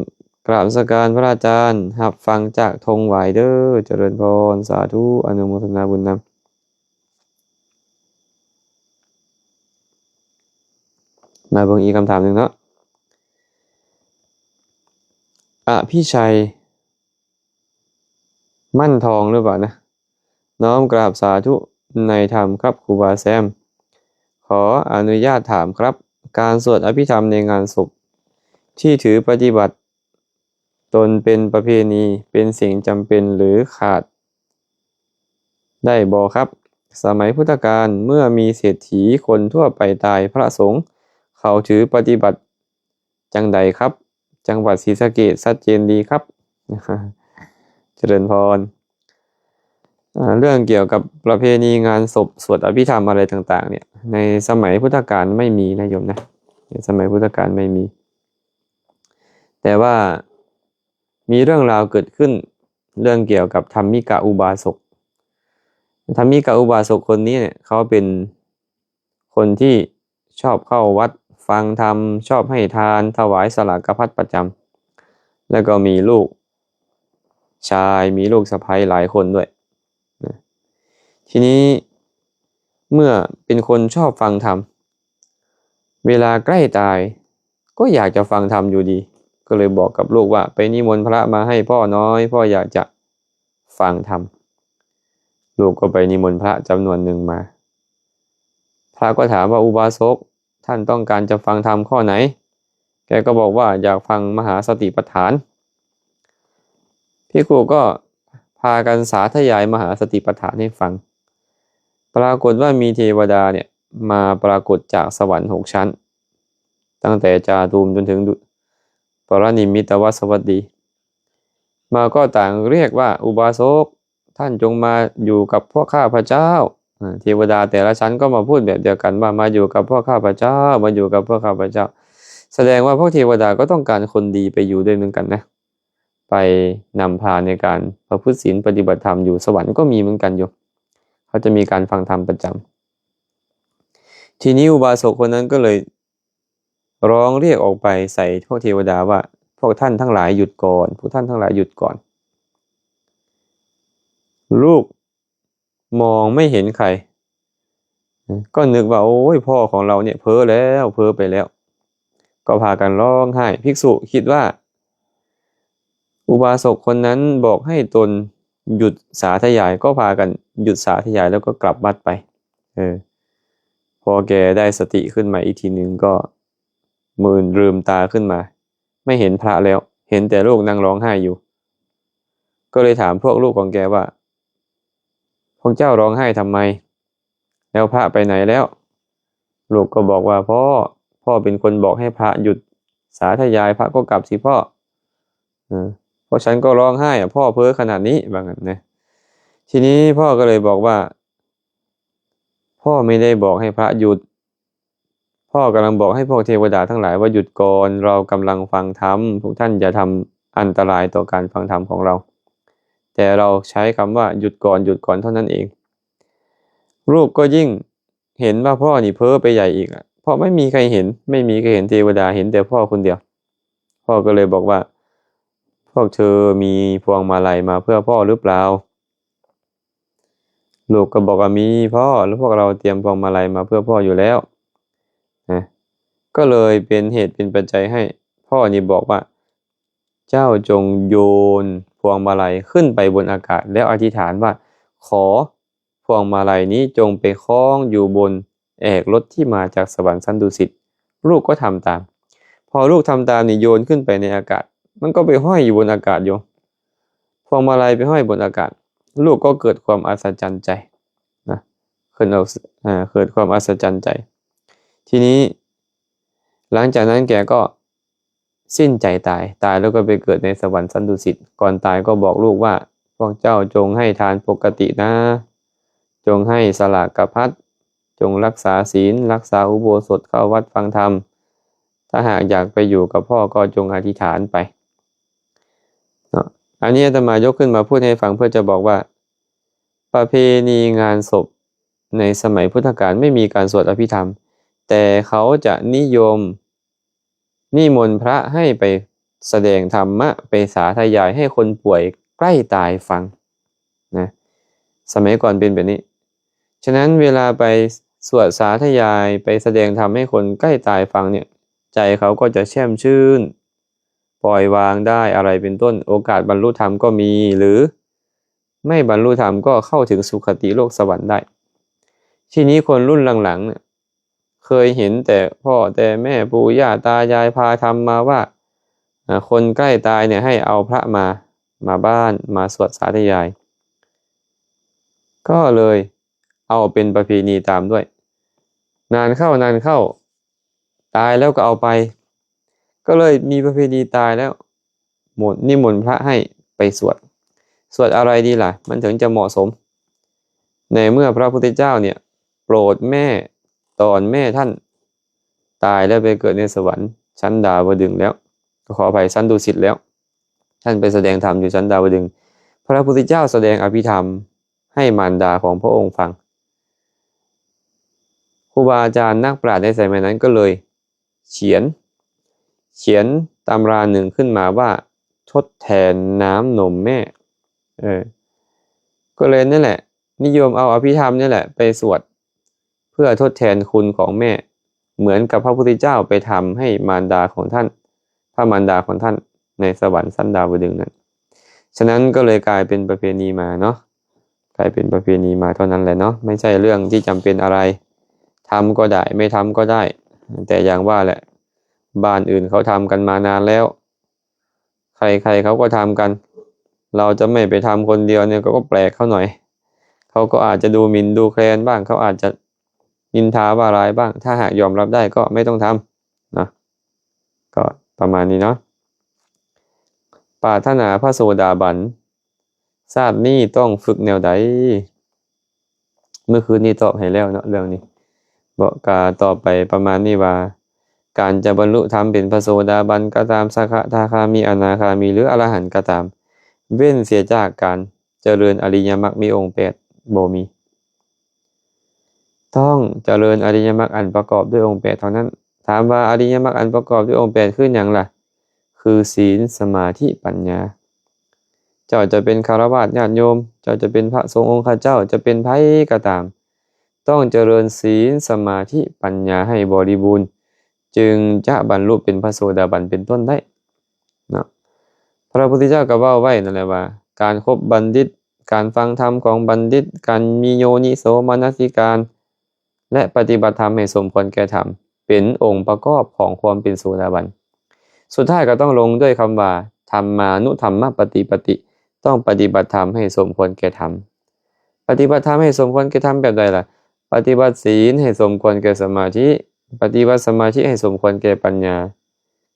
ກາບນະມັດສະການພະອາຈານ, ຮັບຟັງຈາກທົ່ງຫວາຍເດີ້. ຈະເລີນພອນ, ສາທຸ, ອະນຸໂມທະນາບຸນນຳ. ມາເບິ່ງອີກຄຳຖາມໜຶ່ງເນາະ. ອະພິໄຊ ໝັ້ນທອງ ຫຼືເປົ່ານະ? ນ້ອມກາບສາທຸໃນທຳຄັບຄູບາແຊມ. ຂໍອະນຸຍາດຖາມຄັບ, ການສວດອະພິທຳໃນງານສົບທີ່ຖືປະຕິບັດຕົນເປັນປະເພນີ ເປັນສິ່ງຈຳເປັນ ຫຼື ຂາດໄດ້ບໍ່ຄັບ? ສະໄໝພຸດທະການ ເມື່ອມີເສດຖີຄົນທົ່ວໄປຕາຍ, ພະສົງເຂົາຖືປະຕິບັດ ຈັ່ງໃດຄັບ? ຈັງຫວັດສີສະເກດ ຊັດເຈນດີຄັບ. ຈະເລີນພອນ. ເອີ່ ເລື່ອງກ່ຽວກັບປະເພນີງານສົບ ສວດອະພິທຳອະໄລຕ່າງໆ ເນ່ຍ ໃນສະໄໝພຸດທະການໄມ່ມີນະໂຍມນະ, ໃນສະໄໝພຸດທະການໄມ່ມີ. ແຕ່ວ່າມີເລື່ອງລາວເກີດຂຶ້ນ ເລື່ອງກ່ຽວກັບທຳມິກະອຸບາສົກ. ທຳມິກະອຸບາສົກຄົນນີ້ເນ່ຍ ເຂົາເປັນ ຄົນທີ່ຊອບເຂົ້າວັດຟັງທຳ, ຊອບໃຫ້ທານ, ຖວາຍສະຫຼາກະພັດປະຈຳ ແລ້ວກໍມີລູກຊາຍ, ມີລູກສະໃພ້ຫຼາຍຄົນດ້ວຍນະ. ທີນີ້ເມື່ອເປັນຄົນຊອບຟັງທຳ, ເວລາໃກ້ຕາຍກໍຢາກຈະຟັງທຳຢູ່ດີ, ກໍເລີຍບອກກັບລູກວ່າ ໄປນິມົນພະມາໃຫ້ພໍ່ໜ້ອຍ, ພໍ່ຢາກຈະ ຟັງທຳ. ລູກກໍໄປນິມົນພະຈຳນວນໜຶ່ງມາ. ພະກໍຖາມວ່າ ອຸບາສົກ, ທ່ານຕ້ອງການຈະຟັງທຳຂໍ້ໃດ? ແກກໍບອກວ່າ ຢາກຟັງມະຫາສະຕິປັດຖານ. ພິກຂຸກໍພາກັນສາທະຍາຍມະຫາສະຕິປັດຖານໃຫ້ຟັງ. ປາກົດວ່າມີເທວະດາເນ່ຍ ມາປາກົດຈາກສະຫວັນຫົກຊັ້ນ, ຕັ້ງແຕ່ຈາຕູມຈົນເຖິງ ປະລິນິມມິດຕະວັດສະຫວັດດີ. ມາກໍຕ່າງຮຽກວ່າ ອຸບາສົກ, ທ່ານຈົ່ງມາຢູ່ກັບພວກຂ້າພະເຈົ້າ. ເທວະດາແຕ່ລະຊັ້ນກໍມາພູດແບບດຽວກັນວ່າ ມາຢູ່ກັບພວກຂ້າພະເຈົ້າ, ມາຢູ່ກັບພວກຂ້າພະເຈົ້າ. ສະແດງວ່າພວກເທວະດາກໍຕ້ອງການຄົນດີໄປຢູ່ດ້ວຍເໝືອນກັນນະ, ໄປນຳພາໃນການປະພຶດສິນປະຕິບັດທຳຢູ່. ສະຫວັນກໍມີເໝືອນກັນຢູ່, ເຂົາຈະມີການຟັງທຳປະຈຳ. ທີນີ້ອຸບາສົກຄົນນັ້ນກໍເລີຍ ຮ້ອງຮຽກອອກໄປໃສ່ພວກເທວະດາວ່າ ພວກທ່ານທັງຫຼາຍຢຸດກ່ອນ, ພວກທ່ານທັງຫຼາຍຢຸດກ່ອນ. ລູກມອງໄມ່ເຫັນໃຄ ກໍນຶກວ່າ ໂອ້ຍ ພໍ່ຂອງເຮົາເນ່ຍເພີ້ແລ້ວ, ເພີ້ໄປແລ້ວ. ກໍພາກັນຮ້ອງໄຫ້. ພິກສຸຄິດວ່າ ອຸບາສົກຄົນນັ້ນບອກໃຫ້ຕົນຢຸດສາທະຍາຍ, ກໍພາກັນຢຸດສາທະຍາຍ ແລ້ວກໍກັບວັດໄປ. ເອີ ພໍແກໄດ້ສະຕິຂຶ້ນມາອີກທີໜຶ່ງ ກໍມືນລືມຕາຂຶ້ນມາ ໄມ່ເຫັນພະແລ້ວ, ເຫັນແຕ່ລູກນັ່ງຮ້ອງໄຫ້ຢູ່. ກໍເລີຍຖາມພວກລູກຂອງແກວ່າ ພວກເຈົ້າຮ້ອງໄຫ້ທຳໄມ? ແລ້ວພະໄປໃນແລ້ວ? ລູກກໍບອກວ່າ ພໍ່, ພໍ່ເປັນຄົນບອກໃຫ້ພະຢຸດສາທະຍາຍ, ພະກໍກັບສິພໍ່. ເອີ ພວກສັນກໍຮ້ອງໄຫ້, ພໍ່ເພີ້ຂະໜາດນີ້ ວ່າຊັ້ນນະ. ທີນີ້ພໍ່ກໍເລີຍບອກວ່າ ພໍ່ໄມ່ໄດ້ບອກໃຫ້ພະຢຸດ, ພໍ່ກຳລັງບອກໃຫ້ພວກເທວະດາທັງຫຼາຍວ່າ ຢຸດກ່ອນ, ເຮົາກຳລັງຟັງທຳ, ພວກທ່ານຢ່າທຳອັນຕະລາຍຕໍ່ການຟັງທຳຂອງເຮົາ. ແຕ່ເຮົາໃຊ້ຄຳວ່າ ຢຸດກ່ອນ, ຢຸດກ່ອນ ເທົ່ານັ້ນເອງ. ລູກກໍຍິ່ງເຫັນວ່າພໍ່ນີ້ເພີ້ໄປໃຫຍ່ອີກ, ເພາະໄມ່ມີໃຄເຫັນ, ໄມ່ມີໃຄເຫັນເທວະດາ, ເຫັນແຕ່ພໍ່ຄົນດຽວ. ພໍ່ກໍເລີຍບອກວ່າ ພວກເທີມີພວງມາໄລມາເພື່ອພໍ່ຫຼືເປົ່າ? ລູກກໍບອກວ່າ ມີພໍ່, ແລ້ວພວກເຮົາຕຽມພວງມາໄລມາເພື່ອພໍ່ຢູ່ແລ້ວນະ. ກໍເລີຍເປັນເຫດເປັນປັດໄຈໃຫ້ພໍ່ນີ້ບອກວ່າ ເຈົ້າຈົ່ງໂຍນພວງມາໄລຂຶ້ນໄປບົນອາກາດ ແລ້ວອະທິຖານວ່າ ຂໍພວງມາໄລນີ້ຈົ່ງໄປຄ້ອງຢູ່ບົນແອກລົດທີ່ມາຈາກສະຫວັນຊັ້ນດຸສິດ. ລູກກໍທຳຕາມ. ພໍລູກທຳຕາມນີ້ໂຍນຂຶ້ນໄປໃນອາກາດ, ມັນກໍໄປຫ້ອຍຢູ່ບົນອາກາດຢູ່. ພວງມາໄລໄປຫ້ອຍບົນອາກາດ, ລູກກໍເກີດຄວາມອັດສະຈັນໃຈນະ, ເກີດ ເອີ ເກີດຄວາມອັດສະຈັນໃຈ. ທີນີ້ ຫຼັງຈາກນັ້ນແກກໍສິ້ນໃຈຕາຍ, ຕາຍແລ້ວກໍໄປເກີດໃນສະຫວັນຊັ້ນດຸສິດ. ກ່ອນຕາຍກໍບອກລູກວ່າ ພວກເຈົ້າຈົ່ງໃຫ້ທານປົກກະຕິນາ, ຈົ່ງໃຫ້ສະຫຼາກະພັດ, ຈົ່ງລັກສາສິນ, ລັກສາອຸໂບສົດ, ເຂົ້າວັດຟັງທຳ. ຖ້าหากอยากไปอยู่กับพ่อก็จงอธิษฐานไป เนาะ อันนี้อาตมายกขึ้นมาพูดให้ฟังเพื่อจะบอกว่า ประเพณีงานศพในสมัยพุทธกาลไม่มีการสวดอภิธรรม แต่เขาจะนิยมนิมนต์พระให้ไปแสดงธรรมะ ไปสาธยายให้คนป่วยใกล้ตายฟังนะ สมัยก่อนเป็นแบบนี้ ฉะนั้นเวลาไปสวดสาธยาย ไปแสดงธรรมให้คนใกล้ตายฟังเนี่ย ใจเขาก็จะแช่มชื่น ปล่อยวางได้อะไรเป็นต้น โอกาสบรรลุธรรมก็มี หรือไม่บรรลุธรรมก็เข้าถึงสุคติโลกสวรรค์ได้ ทีนี้คนรุ่นหลังๆเนี่ย เคยเห็นแต่พ่อแต่แม่ปู่ย่าตายายพาธรรมมาว่า อ่า คนใกล้ตายเนี่ยให้เอาพระมา มาบ้าน มาสวดสาธยาย ก็เลยเอาเป็นประเพณีตามด้วย นานเข้า นานเข้า ตายแล้วก็เอาไป ก็เลยมีประเพณีตายแล้ว หมด นิมนต์พระให้ไปสวด สวดอะไรดีล่ะ มันถึงจะเหมาะสม ในเมื่อพระพุทธเจ้าเนี่ย โปรดแม่ ตอนแม่ท่านตายแล้วไปเกิดในสวรรค์ชั้นดาวดึงส์แล้ว ขออภัย ชั้นดุสิตแล้ว ท่านไปแสดงธรรมอยู่ชั้นดาวดึงส์ พระพุทธเจ้าแสดงอภิธรรมให้มารดาของพระองค์ฟัง ครูบาอาจารย์นักปราชญ์ในสมัยนั้นก็เลยเขียน เขียนตำราหนึ่งขึ้นมาว่า ทดแทนน้ำนมแม่ เออ ก็เลยนี่แหละ นิยมเอาอภิธรรมนี่แหละไปสวด เพื่อทดแทนคุณของแม่ เหมือนกับพระพุทธเจ้าไปทำให้มารดาของท่าน พระมารดาของท่านในสวรรค์ชั้นดาวดึงส์นั้น ฉะนั้นก็เลยกลายเป็นประเพณีมาเนาะ กลายเป็นประเพณีมาเท่านั้นแหละเนาะ ไม่ใช่เรื่องที่จำเป็นอะไร ทำก็ได้ ไม่ทำก็ได้ แต่อย่างว่าแหละ บ้านอื่นเขาทำกันมานานแล้ว ใครๆเขาก็ทำกัน เราจะไม่ไปทำคนเดียวเนี่ยก็แปลกเขาหน่อย เขาก็อาจจะดูหมิ่นดูแคลนบ้าง เขาอาจจะนินทาว่าร้ายบ้าง ถ้าหากยอมรับได้ก็ไม่ต้องทำนะ ก็ประมาณนี้เนาะ ปรารถนาพระโสดาบัน ชาตินี้ต้องฝึกแนวใด เมื่อคืนนี้ตอบให้แล้วเนาะ เรื่องนี้ บ่ ก็ตอบไปประมาณนี้ว่า การจะบรรลุธรรมเป็นพระโสดาบันก็ตาม สกทาคามี อนาคามี หรืออรหันต์ก็ตาม เว้นเสียจากการเจริญอริยมรรคมีองค์แปด บ่มี ต้องเจริญอริยมรรคอันประกอบด้วยองค์แปดเท่านั้น ถามว่าอริยมรรคอันประกอบด้วยองค์แปดคือหยังล่ะ คือศีล สมาธิ ปัญญา เจ้าจะเป็นฆราวาสญาติโยม เจ้าจะเป็นพระสงฆ์องค์ข้าเจ้า จะเป็นไผก็ตาม ต้องเจริญศีล สมาธิ ปัญญาให้บริบูรณ์ จึงจะบรรลุเป็นพระโสดาบันเป็นต้นได้เนาะ พระพุทธเจ้าก็เว้าไว้นั่นแหละว่า การคบบัณฑิต การฟังธรรมของบัณฑิต การมีโยนิโสมนสิการ และปฏิบัติธรรมให้สมควรแก่ธรรม เป็นองค์ประกอบของความเป็นโสดาบัน สุดท้ายก็ต้องลงด้วยคำว่า ธัมมานุธัมมปฏิปติ ต้องปฏิบัติธรรมให้สมควรแก่ธรรม ปฏิบัติธรรมให้สมควรแก่ธรรมแบบใดล่ะ ปฏิบัติศีลให้สมควรแก่สมาธิ ปฏิบัติสมาธิให้สมควรแก่ปัญญา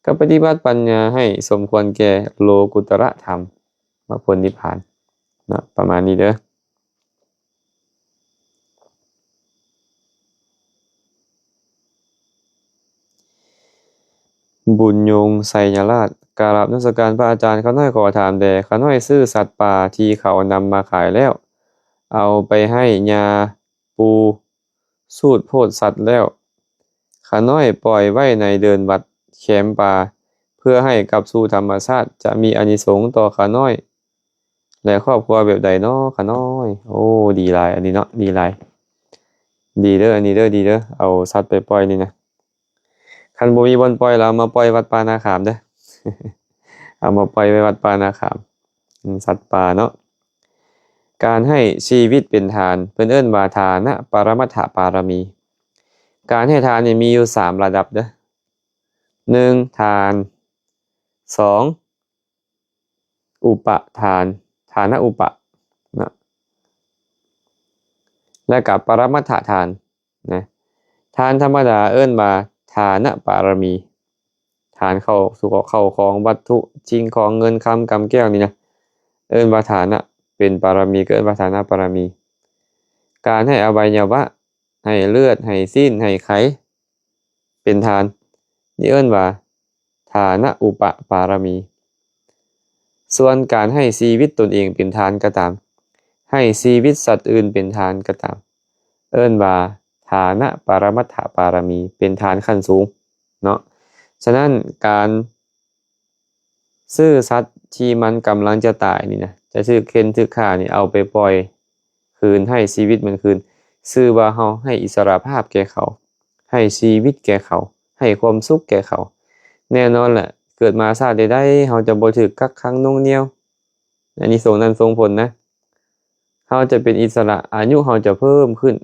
ก็ปฏิบัติปัญญาให้สมควรแก่โลกุตระธรรม มรรคผลนิพพานเนาะ ประมาณนี้เด้อ บุญยง ไชยราช กราบนมัสการพระอาจารย์ ข้าน้อยขอถามแด่ ข้าน้อยซื้อสัตว์ป่าที่เขานำมาขายแล้ว เอาไปให้ญาปูสูตรโพชสัตว์แล้ว ข้าน้อยปล่อยไว้ในเดินวัดแคมป่า เพื่อให้กลับสู่ธรรมชาติ จะมีอานิสงส์ต่อข้าน้อย และครอบครัวแบบใดน้อข้าน้อย โอ้ ดีหลาย อันนี้เนาะ ดีหลาย ดีเด้อ อันนี้เด้อ ดีเด้อ เอาสัตว์ไปปล่อยนี่นะ คันบ่มีบ่อนปล่อยแล้วเอามาปล่อยวัดป่านาขามเด้อ เอามาปล่อยไว้วัดป่านาขาม อืม สัตว์ป่าเนาะ การให้ชีวิตเป็นทาน เพิ่นเอิ้นว่าทานะปรมัตถปารมี การให้ทานนี่มีอยู่สามระดับเด้อ หนึ่ง ทาน สอง อุปทาน ทานะอุปะนะ และกับปรมัตถทานนะ ทานธรรมดาเอิ้นว่าทานะปารมี ทานเข้าสู่เข้าของวัตถุสิ่งของเงินคำกำแก้วนี่นะ เอิ้นว่าทานะ เป็นปารมีก็เอิ้นว่าทานะปารมี การให้อวัยวะ ให้เลือด ให้ซี้น ให้ไข เป็นทาน ນີ້ເອີ້ນວ່າ ທານະອຸປະປາລະມີ. ສ່ວນການໃຫ້ຊີວິດຕົນເອງເປັນທານກໍຕາມ, ໃຫ້ຊີວິດສັດອື່ນເປັນທານກໍຕາມ, ເອີ້ນວ່າ ທານະປະລະມັດຖະປາລະມີ, ເປັນທານຂັ້ນສູງເນາະ. ສະນັ້ນ ການຊື້ສັດທີ່ມັນກຳລັງຈະຕາຍນີ້ນະ, ຈະຖືກເຂັນຖືກຂ້ານີ້ ເອົາໄປປ່ອຍຄືນ, ໃຫ້ຊີວິດມັນຄືນ, ຊື່ວ່າເຮົາໃຫ້ອິດສະຫຼະພາບແກ່ເຂົາ, ໃຫ້ຊີວິດແກ່ເຂົາ, ໃຫ້ຄວາມສຸກແກ່ເຂົາ. ແນ່ນອນແຫຼະ, ເກີດມາຊາດໃດໆ ເຮົາຈະບໍ່ຖືກກັກຂັງໜ່ວງໜ່ຽວ. ອານິສົງນັ້ນສົ່ງຜົນນະ, ເຮົາຈະເປັນອິດສະຫຼະ, ອາຍຸເຮົາຈະເພີ່ມຂຶ້ນ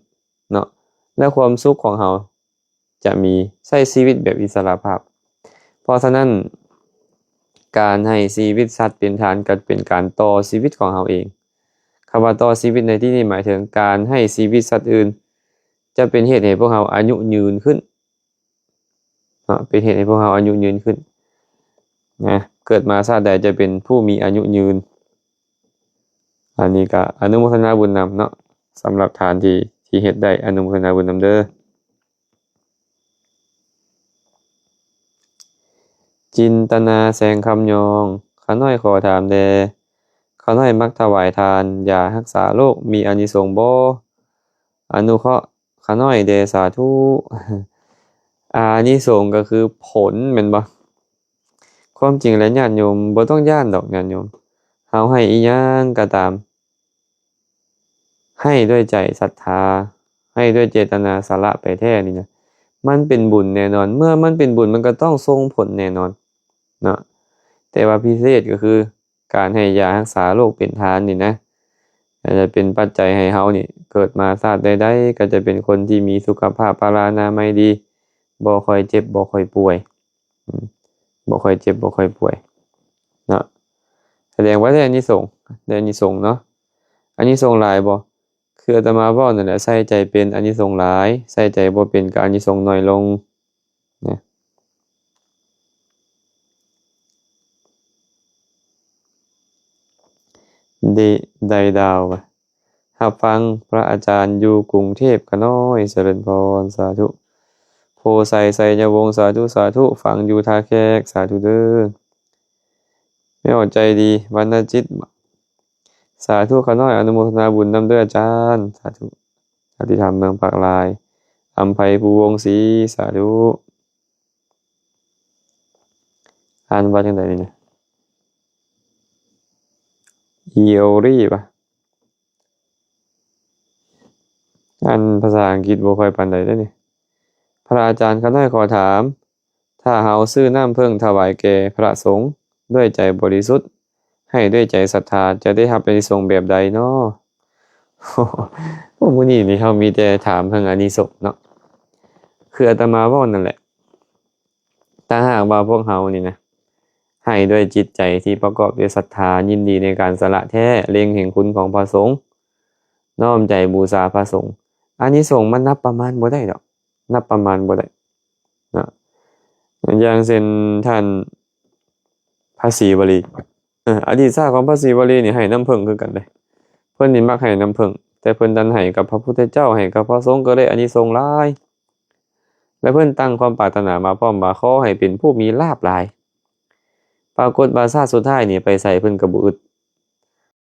ເນາະ, ແລະ ຄວາມສຸກຂອງເຮົາຈະມີ, ໃຊ້ຊີວິດແບບອິດສະຫຼະພາບ. ເພາະສະນັ້ນ ການໃຫ້ຊີວິດສັດເປັນທານ ກໍເປັນການຕໍ່ຊີວິດຂອງເຮົາເອງ. ຄຳວ່າຕໍ່ຊີວິດໃນທີ່ນີ້ໝາຍເຖິງການໃຫ້ຊີວິດສັດອື່ນ ຈະເປັນເຫດໃຫ້ພວກເຮົາອາຍຸຍືນຂຶ້ນເນາະ, ເປັນເຫດໃຫ້ພວກເຮົາອາຍຸຍືນຂຶ້ນນະ, ເກີດມາຊາດໃດຈະເປັນຜູ້ມີອາຍຸຍືນ. ອັນນີ້ກໍອະນຸໂມທະນາບຸນນຳເນາະ, ສຳລັບທ່ານທີ່ ທີ່ເຮັດໄດ້, ອະນຸໂມທະນາບຸນນຳເດີ້. ຈິນຕະນາ ແສງຄຳຍອງ, ຂ້ານ້ອຍຂໍຖາມແດ່ ຂ້ານ້ອຍມັກຖວາຍທານ ຢາຮັກສາໂລກ ມີອານິສົງບໍ່? ອະນຸເຄາະຂ້ານ້ອຍແດ່ ສາທຸ. ອານິສົງກໍຄືຜົນແມ່ນບໍ່? ຄວາມຈິງແລ້ວຍາດໂຍມບໍ່ຕ້ອງຢ້ານດອກຍາດໂຍມ, ເຮົາໃຫ້ອີ່ຫຍັງກໍຕາມ ໃຫ້ດ້ວຍໃຈສັດທາ, ໃຫ້ດ້ວຍເຈດຕະນາສະຫຼະໄປແທ້ນີ້ນະ, ມັນເປັນບຸນແນ່ນອນ. ເມື່ອມັນເປັນບຸນ ມັນກໍຕ້ອງສົ່ງຜົນແນ່ນອນເນາະ. ແຕ່ວ່າພິເສດກໍຄື ການໃຫ້ຢາຮັກສາໂລກເປັນທານນີ້ນະ, ອາດຈະເປັນປັດໄຈໃຫ້ເຮົານີ້ເກີດມາຊາດໃດໆ ກໍຈະເປັນຄົນທີ່ມີສຸຂະພາບພະລານາໄມດີ, ບໍ່ຄ່ອຍເຈັບ ບໍ່ຄ່ອຍປ່ວຍ, ອືມ ບໍ່ຄ່ອຍເຈັບ ບໍ່ຄ່ອຍປ່ວຍເນາະ. ສະແດງວ່າໄດ້ອານິສົງ, ໄດ້ອານິສົງເນາະ. ອານິສົງຫຼາຍບໍ່? ຄືອາດຕະມາເວົ້ານັ້ນແຫຼະ, ໃສ່ໃຈເປັນອານິສົງຫຼາຍ, ໃສ່ໃຈບໍ່ເປັນກໍອານິສົງໜ້ອຍລົງ. ນະ ເດ ໄດດາວ ຮັບຟັງພະອາຈານຢູ່ກຸງເທບຂະນ້ອຍ ຈະເລີນພອນ ສາທຸ. ໂພໄຊ ໄຊຍະວົງ ສາທຸ ສາທຸ. ຟັງຢູ່ທ່າແຂກ ສາທຸເດີ້. ແມ່ອອກໃຈດີ ວັນນະຈິດ ສາທຸ. ຂະນ້ອຍອະນຸໂມທະນາບຸນນຳເດີ້ອາຈານ ສາທຸ. ອະຕິທຳເມືອງປາກລາຍ ອຳໄພພູວົງສີ ສາທຸ. ອ່ານວ່າຈັ່ງໃດນີ້ນະ? ອີໂອຣີ ປະ? ອ່ານພາສາອັງກິດບໍ່ຄ່ອຍປານໃດເດ້ນີ້. ພະອາຈານ ຂ້ານ້ອຍຂໍຖາມ, ຖ້າເຮົາຊື້ນ້ຳເຜິ້ງຖວາຍແກ່ພະສົງດ້ວຍໃຈບໍລິສຸດ, ໃຫ້ດ້ວຍໃຈສັດທາ ຈະໄດ້ຮັບອານິສົງແບບໃດນໍ? ໂອ້ ມື້ນີ້ນີ້ເຮົາມີແຕ່ຖາມເຖິງອານິສົງເນາະ. ຄືອາດຕະມາເວົ້ານັ້ນແຫຼະ, ຖ້າຫາກວ່າພວກເຮົານີ້ນະ ໃຫ້ດ້ວຍຈິດໃຈທີ່ປະກອບດ້ວຍສັດທາ, ຍິນດີໃນການສະຫຼະແທ້, ເລັງເຫັນຄຸນຂອງພະສົງ, ນ້ອມໃຈບູຊາພະສົງ, ອານິສົງມັນນັບປະມານບໍ່ໄດ້ດອກ, ນັບປະມານບໍ່ໄດ້. ເນາະ ຢ່າງເຊັ່ນທ່ານພະສີວະລີ ເອີ ອະດີດຊາດຂອງພະສີວະລີນີ້ໃຫ້ນ້ຳເຜິ້ງຄືກັນເດ້. ເພິ່ນນີ້ມັກໃຫ້ນ້ຳເຜິ້ງ, ແຕ່ເພິ່ນດັນໃຫ້ກັບພະພຸດທະເຈົ້າ, ໃຫ້ກັບພະສົງ ກໍໄດ້ອານິສົງຫຼາຍ. ແລະ ເພິ່ນຕັ້ງຄວາມປາດຖະໜາມາພ້ອມວ່າ ຂໍໃຫ້ເປັນຜູ້ມີລາບຫຼາຍ. ປາກົດວ່າຊາດສຸດທ້າຍນີ້ໄປໃສເພິ່ນກໍບໍ່ອຶດ